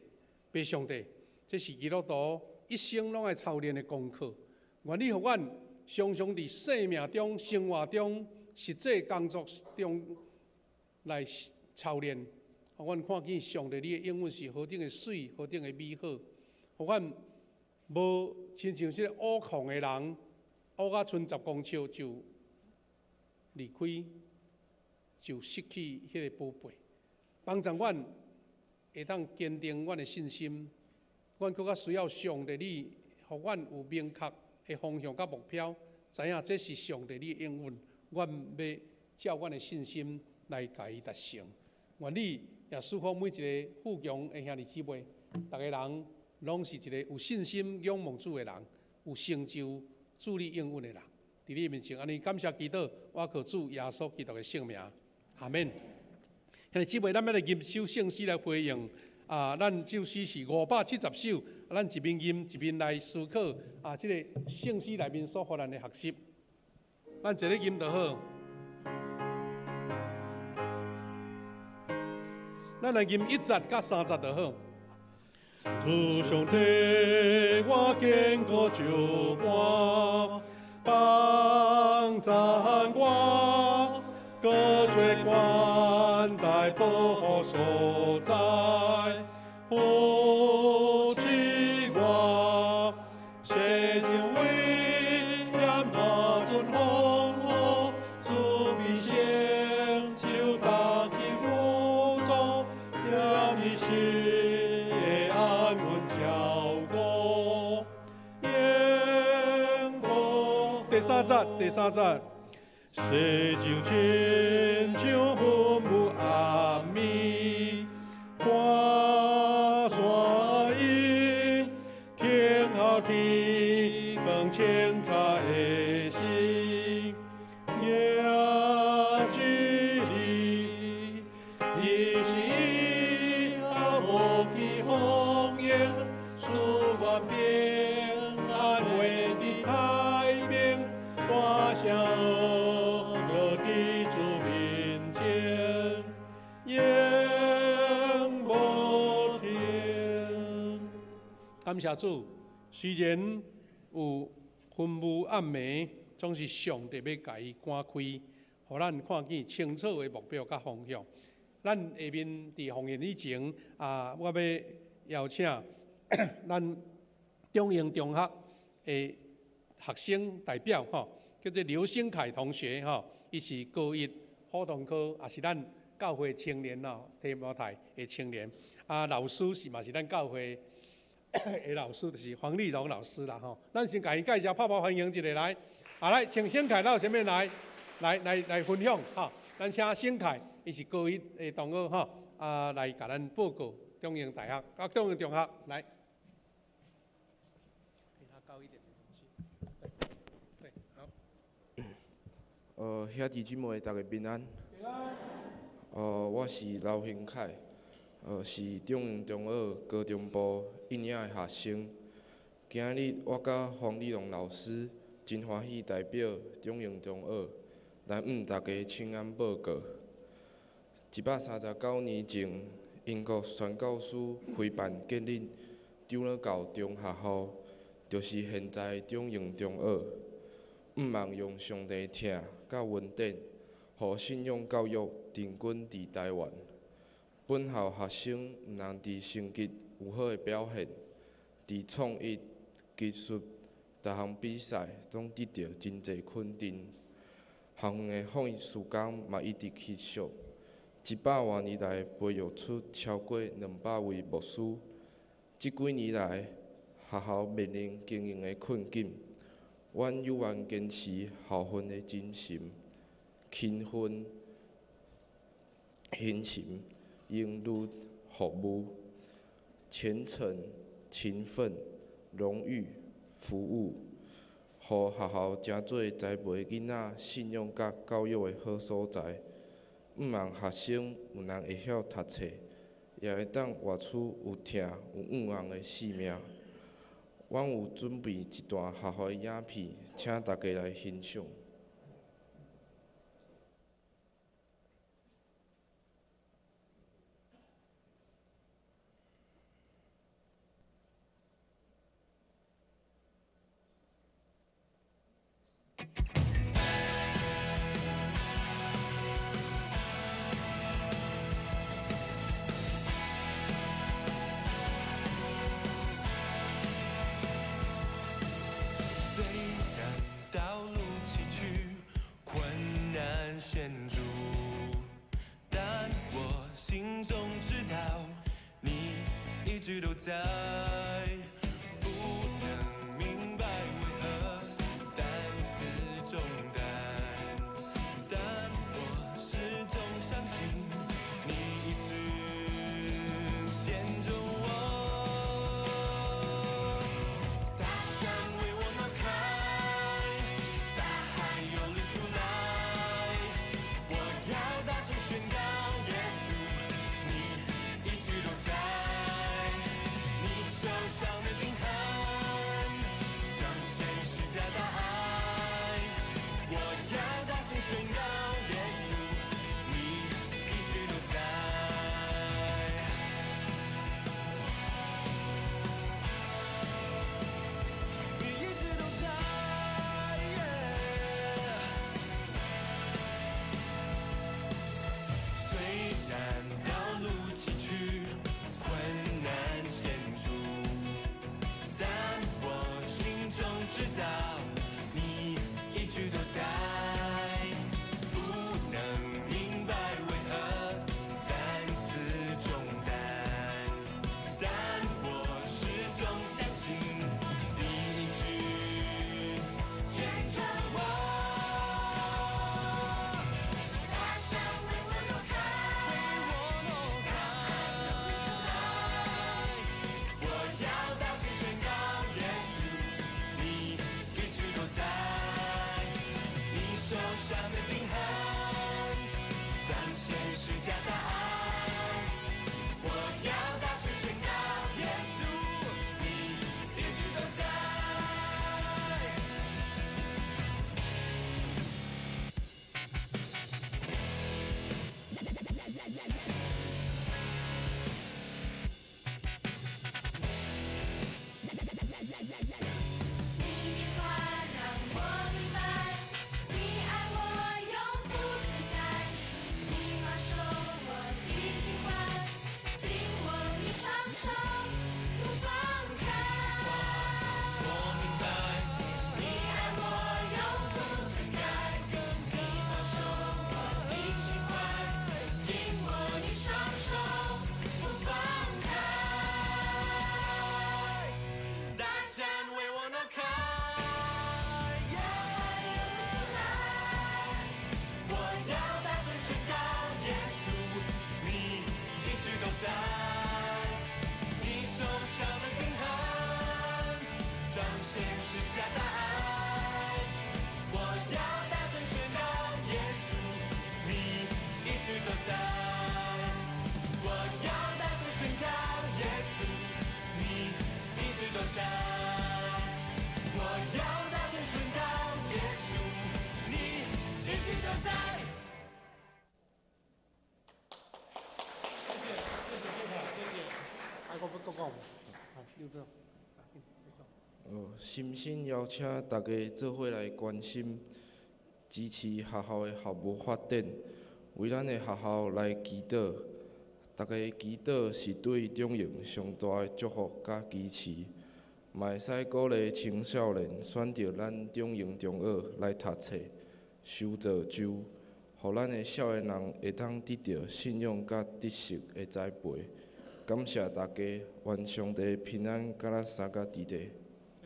父上帝，這是基督徒一生攏愛操練的功課。願你予阮常常佇生命中、生活中、實際工作中來操練，予阮看見上帝你的應允是何等的媠，何等的美好。予阮無親像這个挖礦的人，挖甲賰10公尺就離開，就失去彼个寶貝。幫助阮會當堅定阮的信心，阮閣較需要上帝你，予阮有明確的方向佮目標，知影這是上帝你的應允，阮欲照阮的信心來共伊達成。願你也賜福每一个富強的兄弟姊妹，逐个人攏是一个有信心仰望主的人，有成就主你應允的人。佇你面前，按呢感謝祈禱，我靠主耶穌基督的聖名，阿們。兄弟姊妹，咱欲來吟首聖詩來回應。啊，咱這首詩是570首，咱一面吟一面來思考啊，這个聖詩內面所予咱的學習。咱坐咧吟就好。咱來吟1節佮3節就好。主上帝，我堅固石磐，幫颂赞我，閣做冠帶保護所在，扶持我，世上危險若陣風雨，慈悲成就大事輔助，念伊心的安穩照顧。永無第三節，第三節。世上親像雲霧暗暝，看山陰，天后天光清早的時，迎之你，伊是阿無期豐盈，賜我平安活佇太平，大聲樂佇主面前，永無停。感謝主，雖然有雲霧暗暝，總是上帝欲共伊趕開，予咱看見清楚的目標佮方向。咱下面佇奉獻以前啊，我欲邀請咱中英中學的學生代表吼，叫做劉星凱同學吼，伊是高一普通科，也是咱教會青年哦，提摩太的青年。啊，老師是嘛是咱教會的老師，就是黃麗蓉老師啦吼。咱先共伊介紹，拍拍歡迎一下來。好來，請星凱到前面來，來來來分享吼。咱請星凱，伊是高一的同學吼，啊來共咱報告中英大學，啊中英中學來。比他高一點。對，好。兄弟姊妹，大家平安。我是劉興凱，是中英中學高中部一年的學生。今日我佮黃麗蓉老師真歡喜代表中英中學來向大家請安報告。139年前，英國宣教師開辦建立長老教中學校，就是現在中英中學。向望用上帝疼佮恩典，予信仰教育定根佇台灣。本校學生毋但佇成績有好的表現，佇創意、技術逐項比賽攏得著真濟肯定。學院的放時間嘛一直持續，100外年來培育出超過200位牧師。這幾年來，學校面臨經營的困境，阮猶原堅持校訓的精神，勤奮、献身、榮譽服務、虔誠、勤奮、榮譽服務，予學校成做栽培囡仔信仰佮教育的好所在。向望學生有人會曉讀冊，也會當活出有疼有向望的生命。阮有準備一段學校的影片，請大家來欣賞。雖然道路崎嶇，困難險阻，但我心中知道，你一直都在。不能明白為何擔此重擔，但我始終相信你一直牽着我。大山為我挪開，大海湧了出來，我要大聲宣告，耶穌，你一直都在。你手深深邀请大家做伙来关心、支持学校的校务发展，为咱的学校来祈祷。大家的祈祷是对中营上大的祝福佮支持，嘛会使鼓励青少年选择咱中营中学来读册、修造就，予咱的少年人会当得著信仰佮知识的栽培。感谢大家，愿上帝平安佮咱三个弟弟。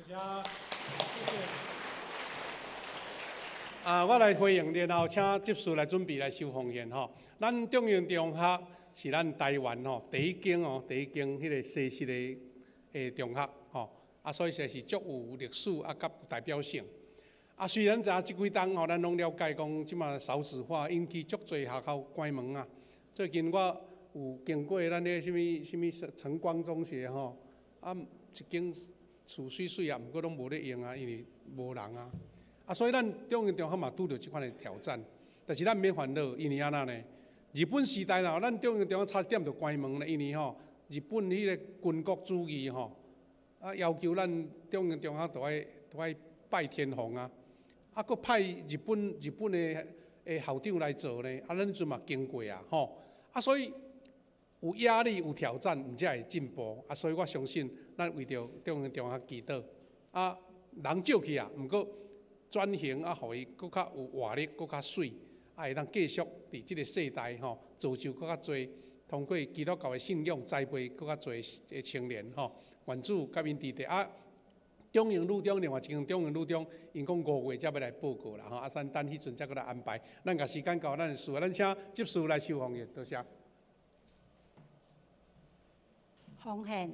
谢谢，谢谢。啊，我来回应，然后请执事来准备来收奉献吼。咱中营中学是咱台湾吼第一间哦，第一间彼个西式的中学吼。啊，所以说是足有历史啊，佮代表性。啊，虽然知影这几冬吼，咱拢了解讲，这马少子化引起足济学校关门啊。最近我有经过咱个啥物啥物晨光中学吼，啊，一间厝媠媠啊，毋过拢无咧用啊，因为无人啊。啊，所以咱中营中学嘛拄著这款的挑战，但是咱毋免烦恼，因为按怎呢？日本时代啦，咱中营中学差一点就关门咧，因为吼日本彼个军国主义吼，啊要求咱中营中学都爱拜天皇啊，啊，阁派日本的校长来做呢，啊，咱彼阵嘛经过啊，吼，啊，所以有压力有挑战，毋才会进步啊，所以我相信咱为著中营中学祈祷，啊，人少去啊，毋过转型啊，予伊阁较有活力，阁较媠，啊，会当继续伫这个世代吼，造就阁较济通过基督教的信仰栽培阁较济的青年吼，愿主佮𪜶伫伫啊。中营女中另外一间中营女中，𪜶讲5月才欲来报告啦吼，啊，咱等彼阵才阁来安排。咱共时间交咱的事，咱请执事来收奉献，多谢。奉献。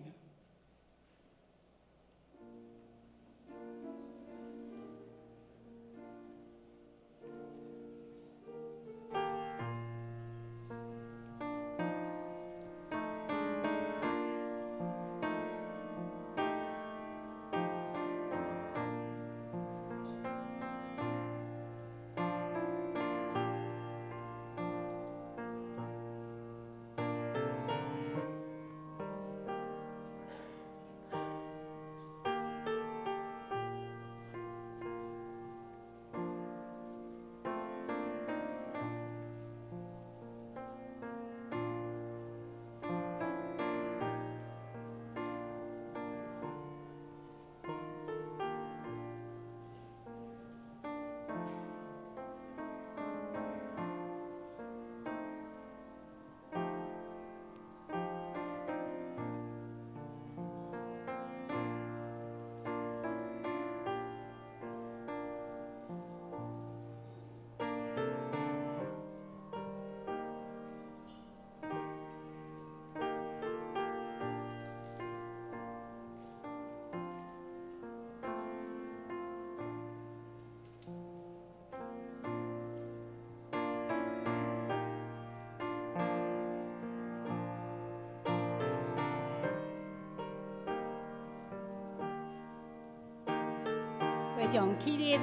会众起立，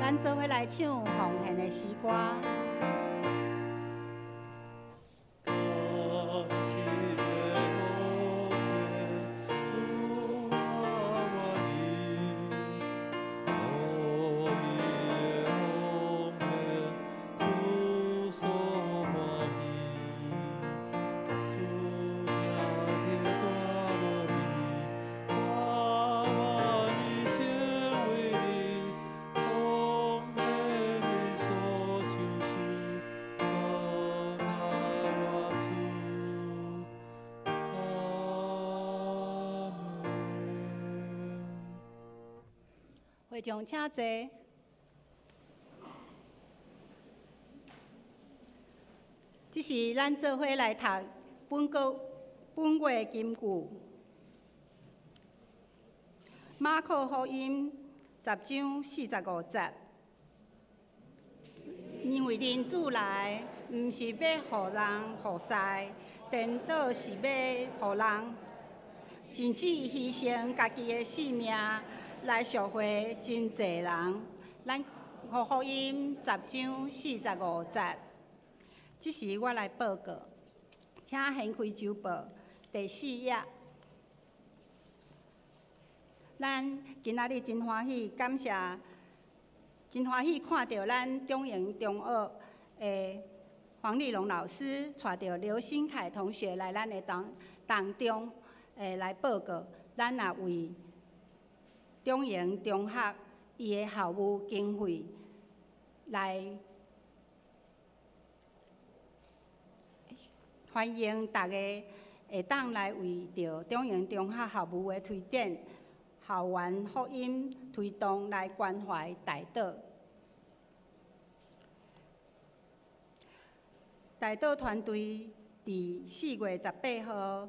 咱做伙来唱奉献的诗歌。会众请坐。这是咱做伙来读本国本月金句。马可福音10章45节。因为人子来，毋是欲予人服侍，颠倒是欲予人，甚至牺牲家己的性命来赎回真济人。咱福音10章45节。这时我来报告，请掀开周报第4页。咱今仔日真歡喜，感謝，真歡喜看著咱中營中學的黃麗蓉老師帶著劉新凱同學來咱的當中，來報告。咱也為中營中學伊的校務經費來歡迎大家會當來為著中營中學校務的推展、校園福音推動來關懷代禱。代禱團隊佇4月18號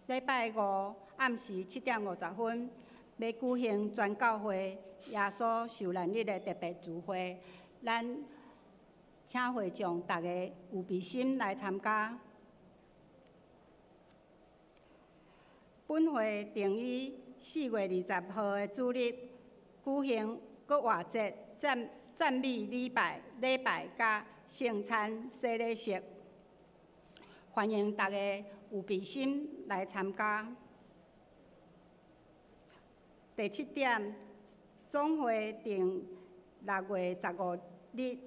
禮拜五暗時7點50分，欲舉行全教會耶穌受難日的特別聚會，咱請會眾逐家有備心來參加。本會定於4月20號的主日舉行復活節讚美禮拜佮聖餐洗禮式，歡迎逐家有備心來參加。第七點，總會定6月15日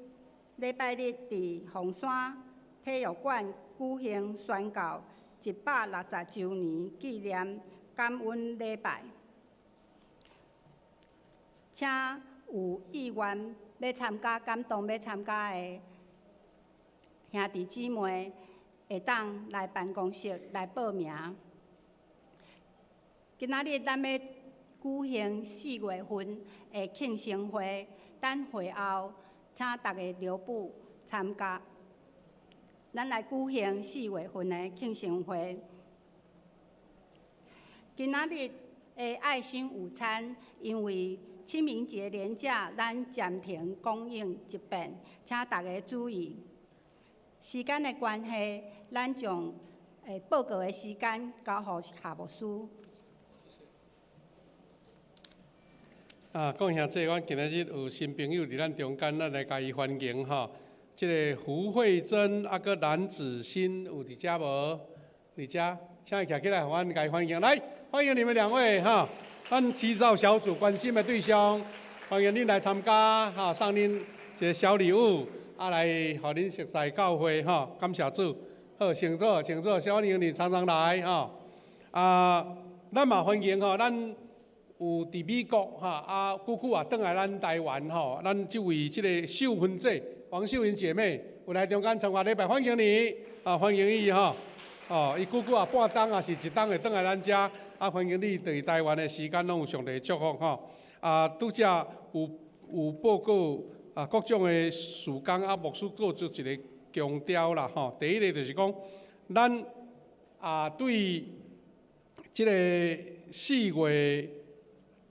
禮拜日佇鳳山體育館舉行宣教160週年紀念感恩禮拜，請有意願欲參加、感動欲參加的兄弟姊妹，會當來辦公室來報名。今仔日咱欲舉行4月份的慶生會，等會後請逐家留步參加。咱來舉行4月份的慶生會。今仔日的愛心午餐，因為清明節連假，咱暫停供應一遍，請大家注意。時間的關係，咱將報告的時間交予夏牧師。啊，講兄弟，阮今仔日有新朋友佇咱中間，咱來共伊歡迎吼。這个胡慧珍啊，閣藍子欣有佇遮無？佇遮，請伊徛起來，予阮共伊歡迎。來，歡迎你們兩位哈。咱祈禱小組關心的對象，歡迎恁來參加哈，送恁一个小禮物，啊，來予恁熟似教會哈，感謝主。好，請坐，請坐，歡迎你常常來哈。啊，咱嘛歡迎吼，咱有佇美國哈，啊，久久也轉來咱台灣吼，咱這位這个秀芬姐。黃秀雲姐妹有來中間參加禮拜，歡迎你啊！歡迎伊吼哦，伊久久啊半冬啊是一冬會轉來咱遮啊！歡迎你佇台灣的時間攏有上帝祝福吼啊！拄才有報告啊，各種的事工啊，牧師閣做一个強調啦吼。第一个就是講，咱啊對這个4月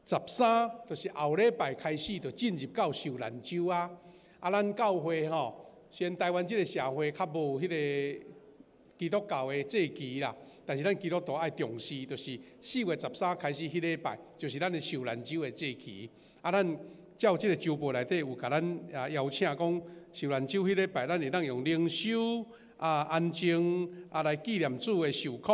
13，就是後禮拜開始就進入到受難週啊。啊，咱教會吼，雖然台灣這个社會較無彼个基督教的祭旗啦，但是咱基督徒愛重視，就是4月13開始彼禮拜，就是咱的受難週的祭旗。啊，咱照這个週報內底有共咱啊邀請講，受難週彼禮拜，咱會當用靈修啊、安靜啊來紀念主的受苦。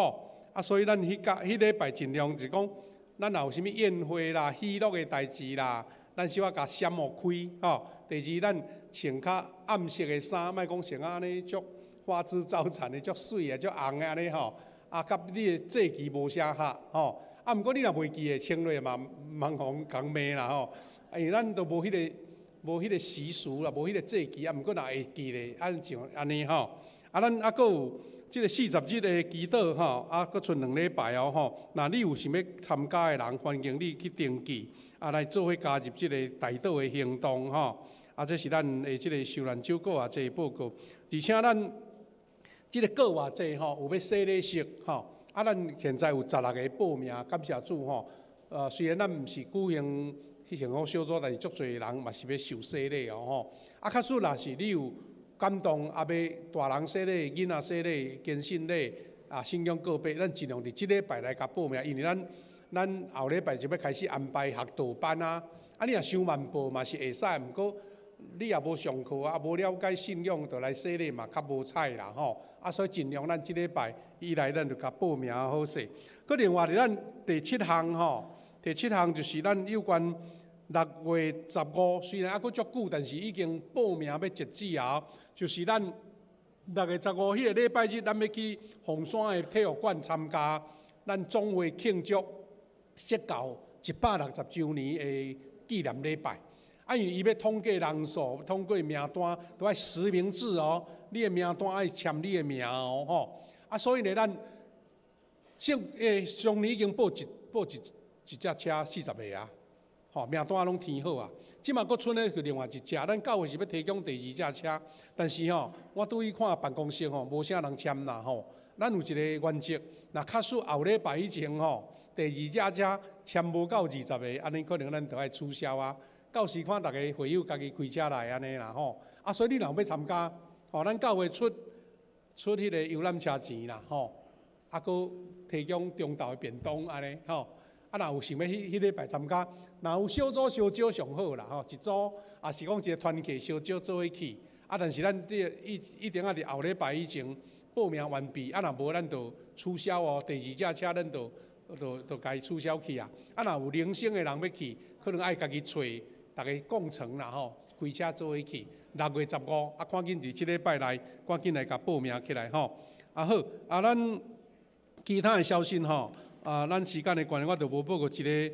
啊，所以咱彼工彼禮拜盡量就是講，咱若有啥物宴會啦、喜樂的代誌啦，咱小可共閃予開吼。第二，咱穿較暗色的衫，莫講穿啊按呢足花枝招展的，足媠啊，足紅的按呢吼。啊，佮你的祭旗無相合吼。啊，毋過你若袂記得穿落嘛，毋通予人共罵啦吼。因為咱都無彼个習俗啦，無彼个祭旗啊。毋過若會記咧，按像按呢吼。啊，咱啊閣有這个40日的祈禱吼，啊，閣賰兩禮拜哦吼。若你有想欲參加的人，歡迎你去登記，啊，來做伙加入這个代禱的行動吼。啊，這是咱的這个受難週閣偌濟報告，而且咱這个閣偌濟吼，有欲洗禮式吼。啊，咱現在有16个報名，感謝主吼。雖然咱毋是舉行彼幸福小組，但是足濟人嘛是欲受洗禮哦吼。啊，假使若是你有感動，啊，欲大人洗禮、囡仔洗禮、堅信禮啊，信仰告白，咱盡量佇這禮拜來共報名，因為咱後禮拜就欲開始安排學道班啊。啊，你若傷慢報嘛是會使，毋過你也無上課啊，無了解信仰，就來洗禮嘛，較無彩啦吼。啊，啊，所以盡量咱這禮拜以來，咱就共報名好勢。閣另外佇咱第七項吼，第七項就是咱有關6月15，雖然猶閣足久，但是已經報名欲截止啊。就是咱6月15彼个禮拜日，咱欲去鳳山的體育館參加咱總會慶祝釋教160週年的紀念禮拜。啊，因為伊欲統計人數、統計名單，都愛實名制哦。你的名單愛簽你的名哦，吼。啊，所以呢，咱上上年已經報一隻車40个啊，吼，名單攏填好啊。這馬閣剩咧就另外一隻，咱教會是欲提供第二隻車，但是吼，我拄去看辦公室吼，無啥人簽啦吼。咱有一個原則，若假使後禮拜以前吼，第二隻車簽無夠20個，按呢可能咱就愛取消啊。到時看逐个會友家己開車來按呢啦吼。啊，所以你若有欲參加，吼，咱教會出彼个遊覽車錢啦吼，啊，閣提供中晝的便當按呢吼。啊，若有想欲彼禮拜參加，若有小組相招上好啦吼，一組也是講一个團契相招做伙去。啊，但是咱這一定愛佇後禮拜以前報名完畢，啊，若無咱就取消哦。第二隻車咱就共伊取消去啊。啊，若有零星的人欲去，可能愛家己揣，逐家共乘啦吼，開車做伙去。6月15，啊，趕緊佇這禮拜內，趕緊來共報名起來吼。啊好，啊咱其他的消息吼，啊咱時間的關係，我就無報告一个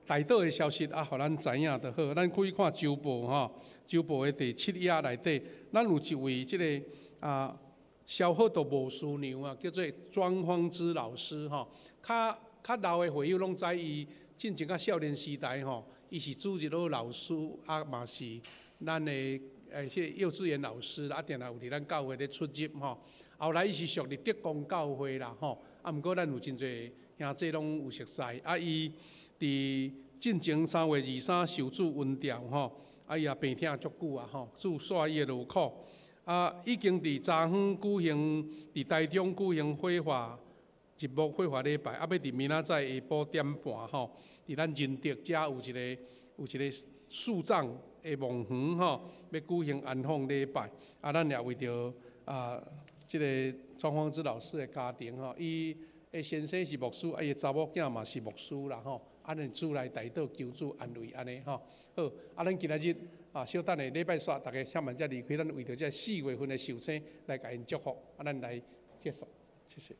大島的消息啊，予咱知影就好。咱可以看週報吼，週報的第7頁內底，咱有一位這个啊消化道牧師娘啊，叫做莊芳芝老師吼。較老的會友攏知伊進前較少年時代吼，伊是主日學老師啊，嘛是咱的。這个幼稚園老師啊，定定有佇咱教會咧出入吼。後來伊是屬佇德光教會啦吼。啊，毋過咱有真濟兄弟攏有熟似。啊，伊佇進前3月23受主恩召吼。啊，伊也病疼足久啊吼，主煞伊的勞苦。啊，已經佇昨昏舉行，佇台中舉行火化日暮火化禮拜，啊，欲佇明仔載下晡點半吼，佇咱仁德遮有一个樹葬的墓園吼，欲舉行安放禮拜。啊，咱也為著啊，這个莊芳芝老師的家庭吼，伊的先生是牧師，啊，伊的查某囝嘛是牧師啦吼。啊，咱主來代禱求主安慰按呢吼。好，啊，咱今仔日啊，小等下禮拜煞，逐家請慢才離開，咱為著這4月份的壽星來共𪜶祝福。啊，咱來結束，謝謝。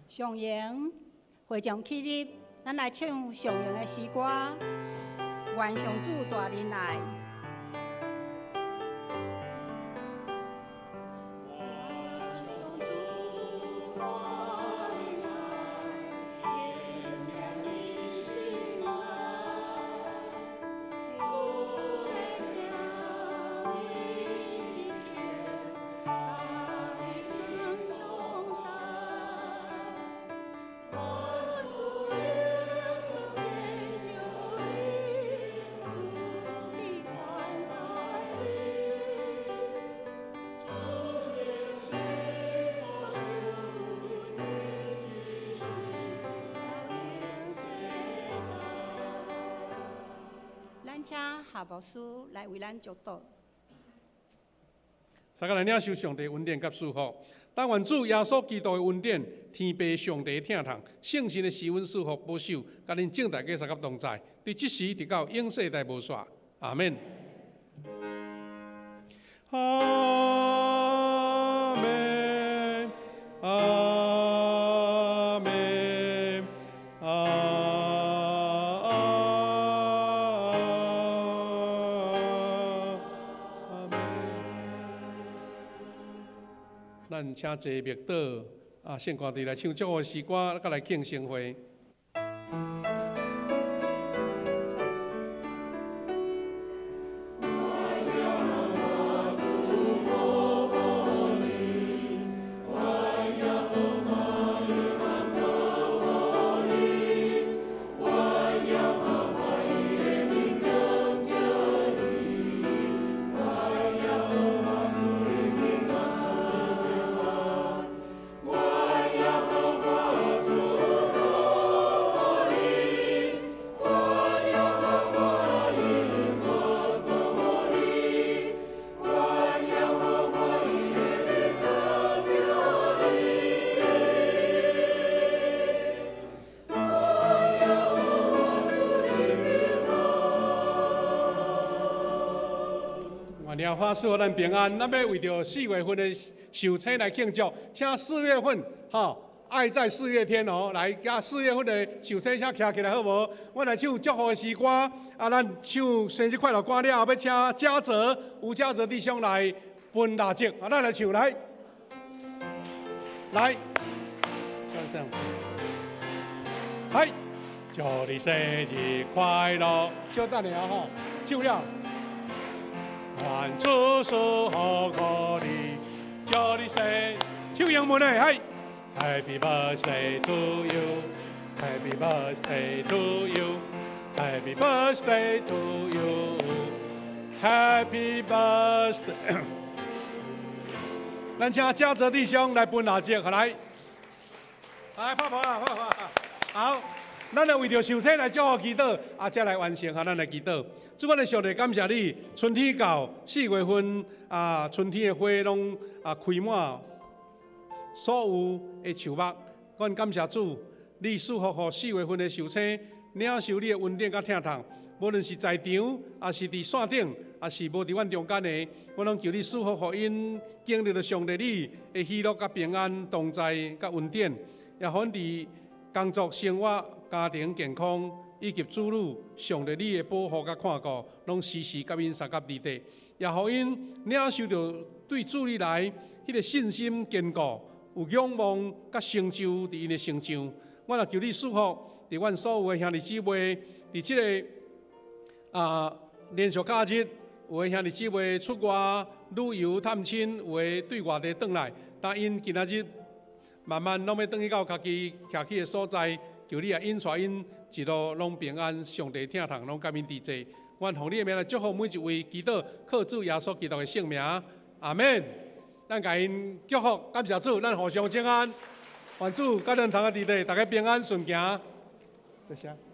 上榮會眾起立，咱來唱上榮的詩歌。願上主帶恁來。请夏牧师来為咱祝禱。大家來領受上帝恩典佮祝福。但願主耶穌基督的恩典、天父上帝疼痛、聖神的施恩賜福保守，佮恁眾大家相佮同在，佇這時直到永世代無煞。阿們。阿們，阿們，阿。咱請坐默禱，啊，聖歌隊來唱祝福詩歌，佮來慶生會。我耶和華賜予咱平安。咱欲為著四月份的壽星來慶祝，請四月份吼，愛在四月天哦，來佮四月份的壽星請徛起來好無？阮來唱祝福的詩歌，啊，咱唱生日快樂歌了後，欲請嘉澤吳嘉澤弟兄來分蠟燭，啊，咱來唱來，來，這樣子，來，祝你生日快樂，稍等下吼，唱了。願主賜福予你，祝你生，唱英文的，嘿，Happy birthday to you，Happy birthday to you，Happy birthday to you，Happy birthday。咱請嘉澤弟兄來分蠟燭，來，來拍拍啊，拍拍，好。咱來為著壽星來祝福祈禱，啊，才來完成哈，咱來祈禱。主，阮的上帝，感謝你，春天到，四月份啊，春天的花攏啊開滿所有的樹木。阮感謝主，你賜福予四月份的壽星，領受你的恩典佮疼痛。無論是在場，抑是佇線頂，抑是無佇阮中間的，我攏求你賜福予𪜶經歷著上帝你的喜樂佮平安同在佮恩典，也予𪜶佇工作生活、家庭健康以及子女，上帝你的保護佮看顧，攏時時佮𪜶相佮佇底，也予𪜶領受著對主你來彼個信心堅固，有仰望佮成就佇𪜶的成長。我若求你賜福，佇阮所有的兄弟姊妹，佇這个連續假日，有的兄弟姊妹出外旅遊探親，有的對外地轉來，但𪜶今仔日慢慢攏欲轉去到家己徛去的所在，求你也引帶𪜶一路攏平安，上帝疼痛攏佮𪜶佇在。阮奉你的名來祝福每一位，祈禱靠主耶穌基督的聖名，阿門。咱共𪜶祝福，感謝主，咱互相請安，願主佮咱同佇底，大家平安順行。多謝。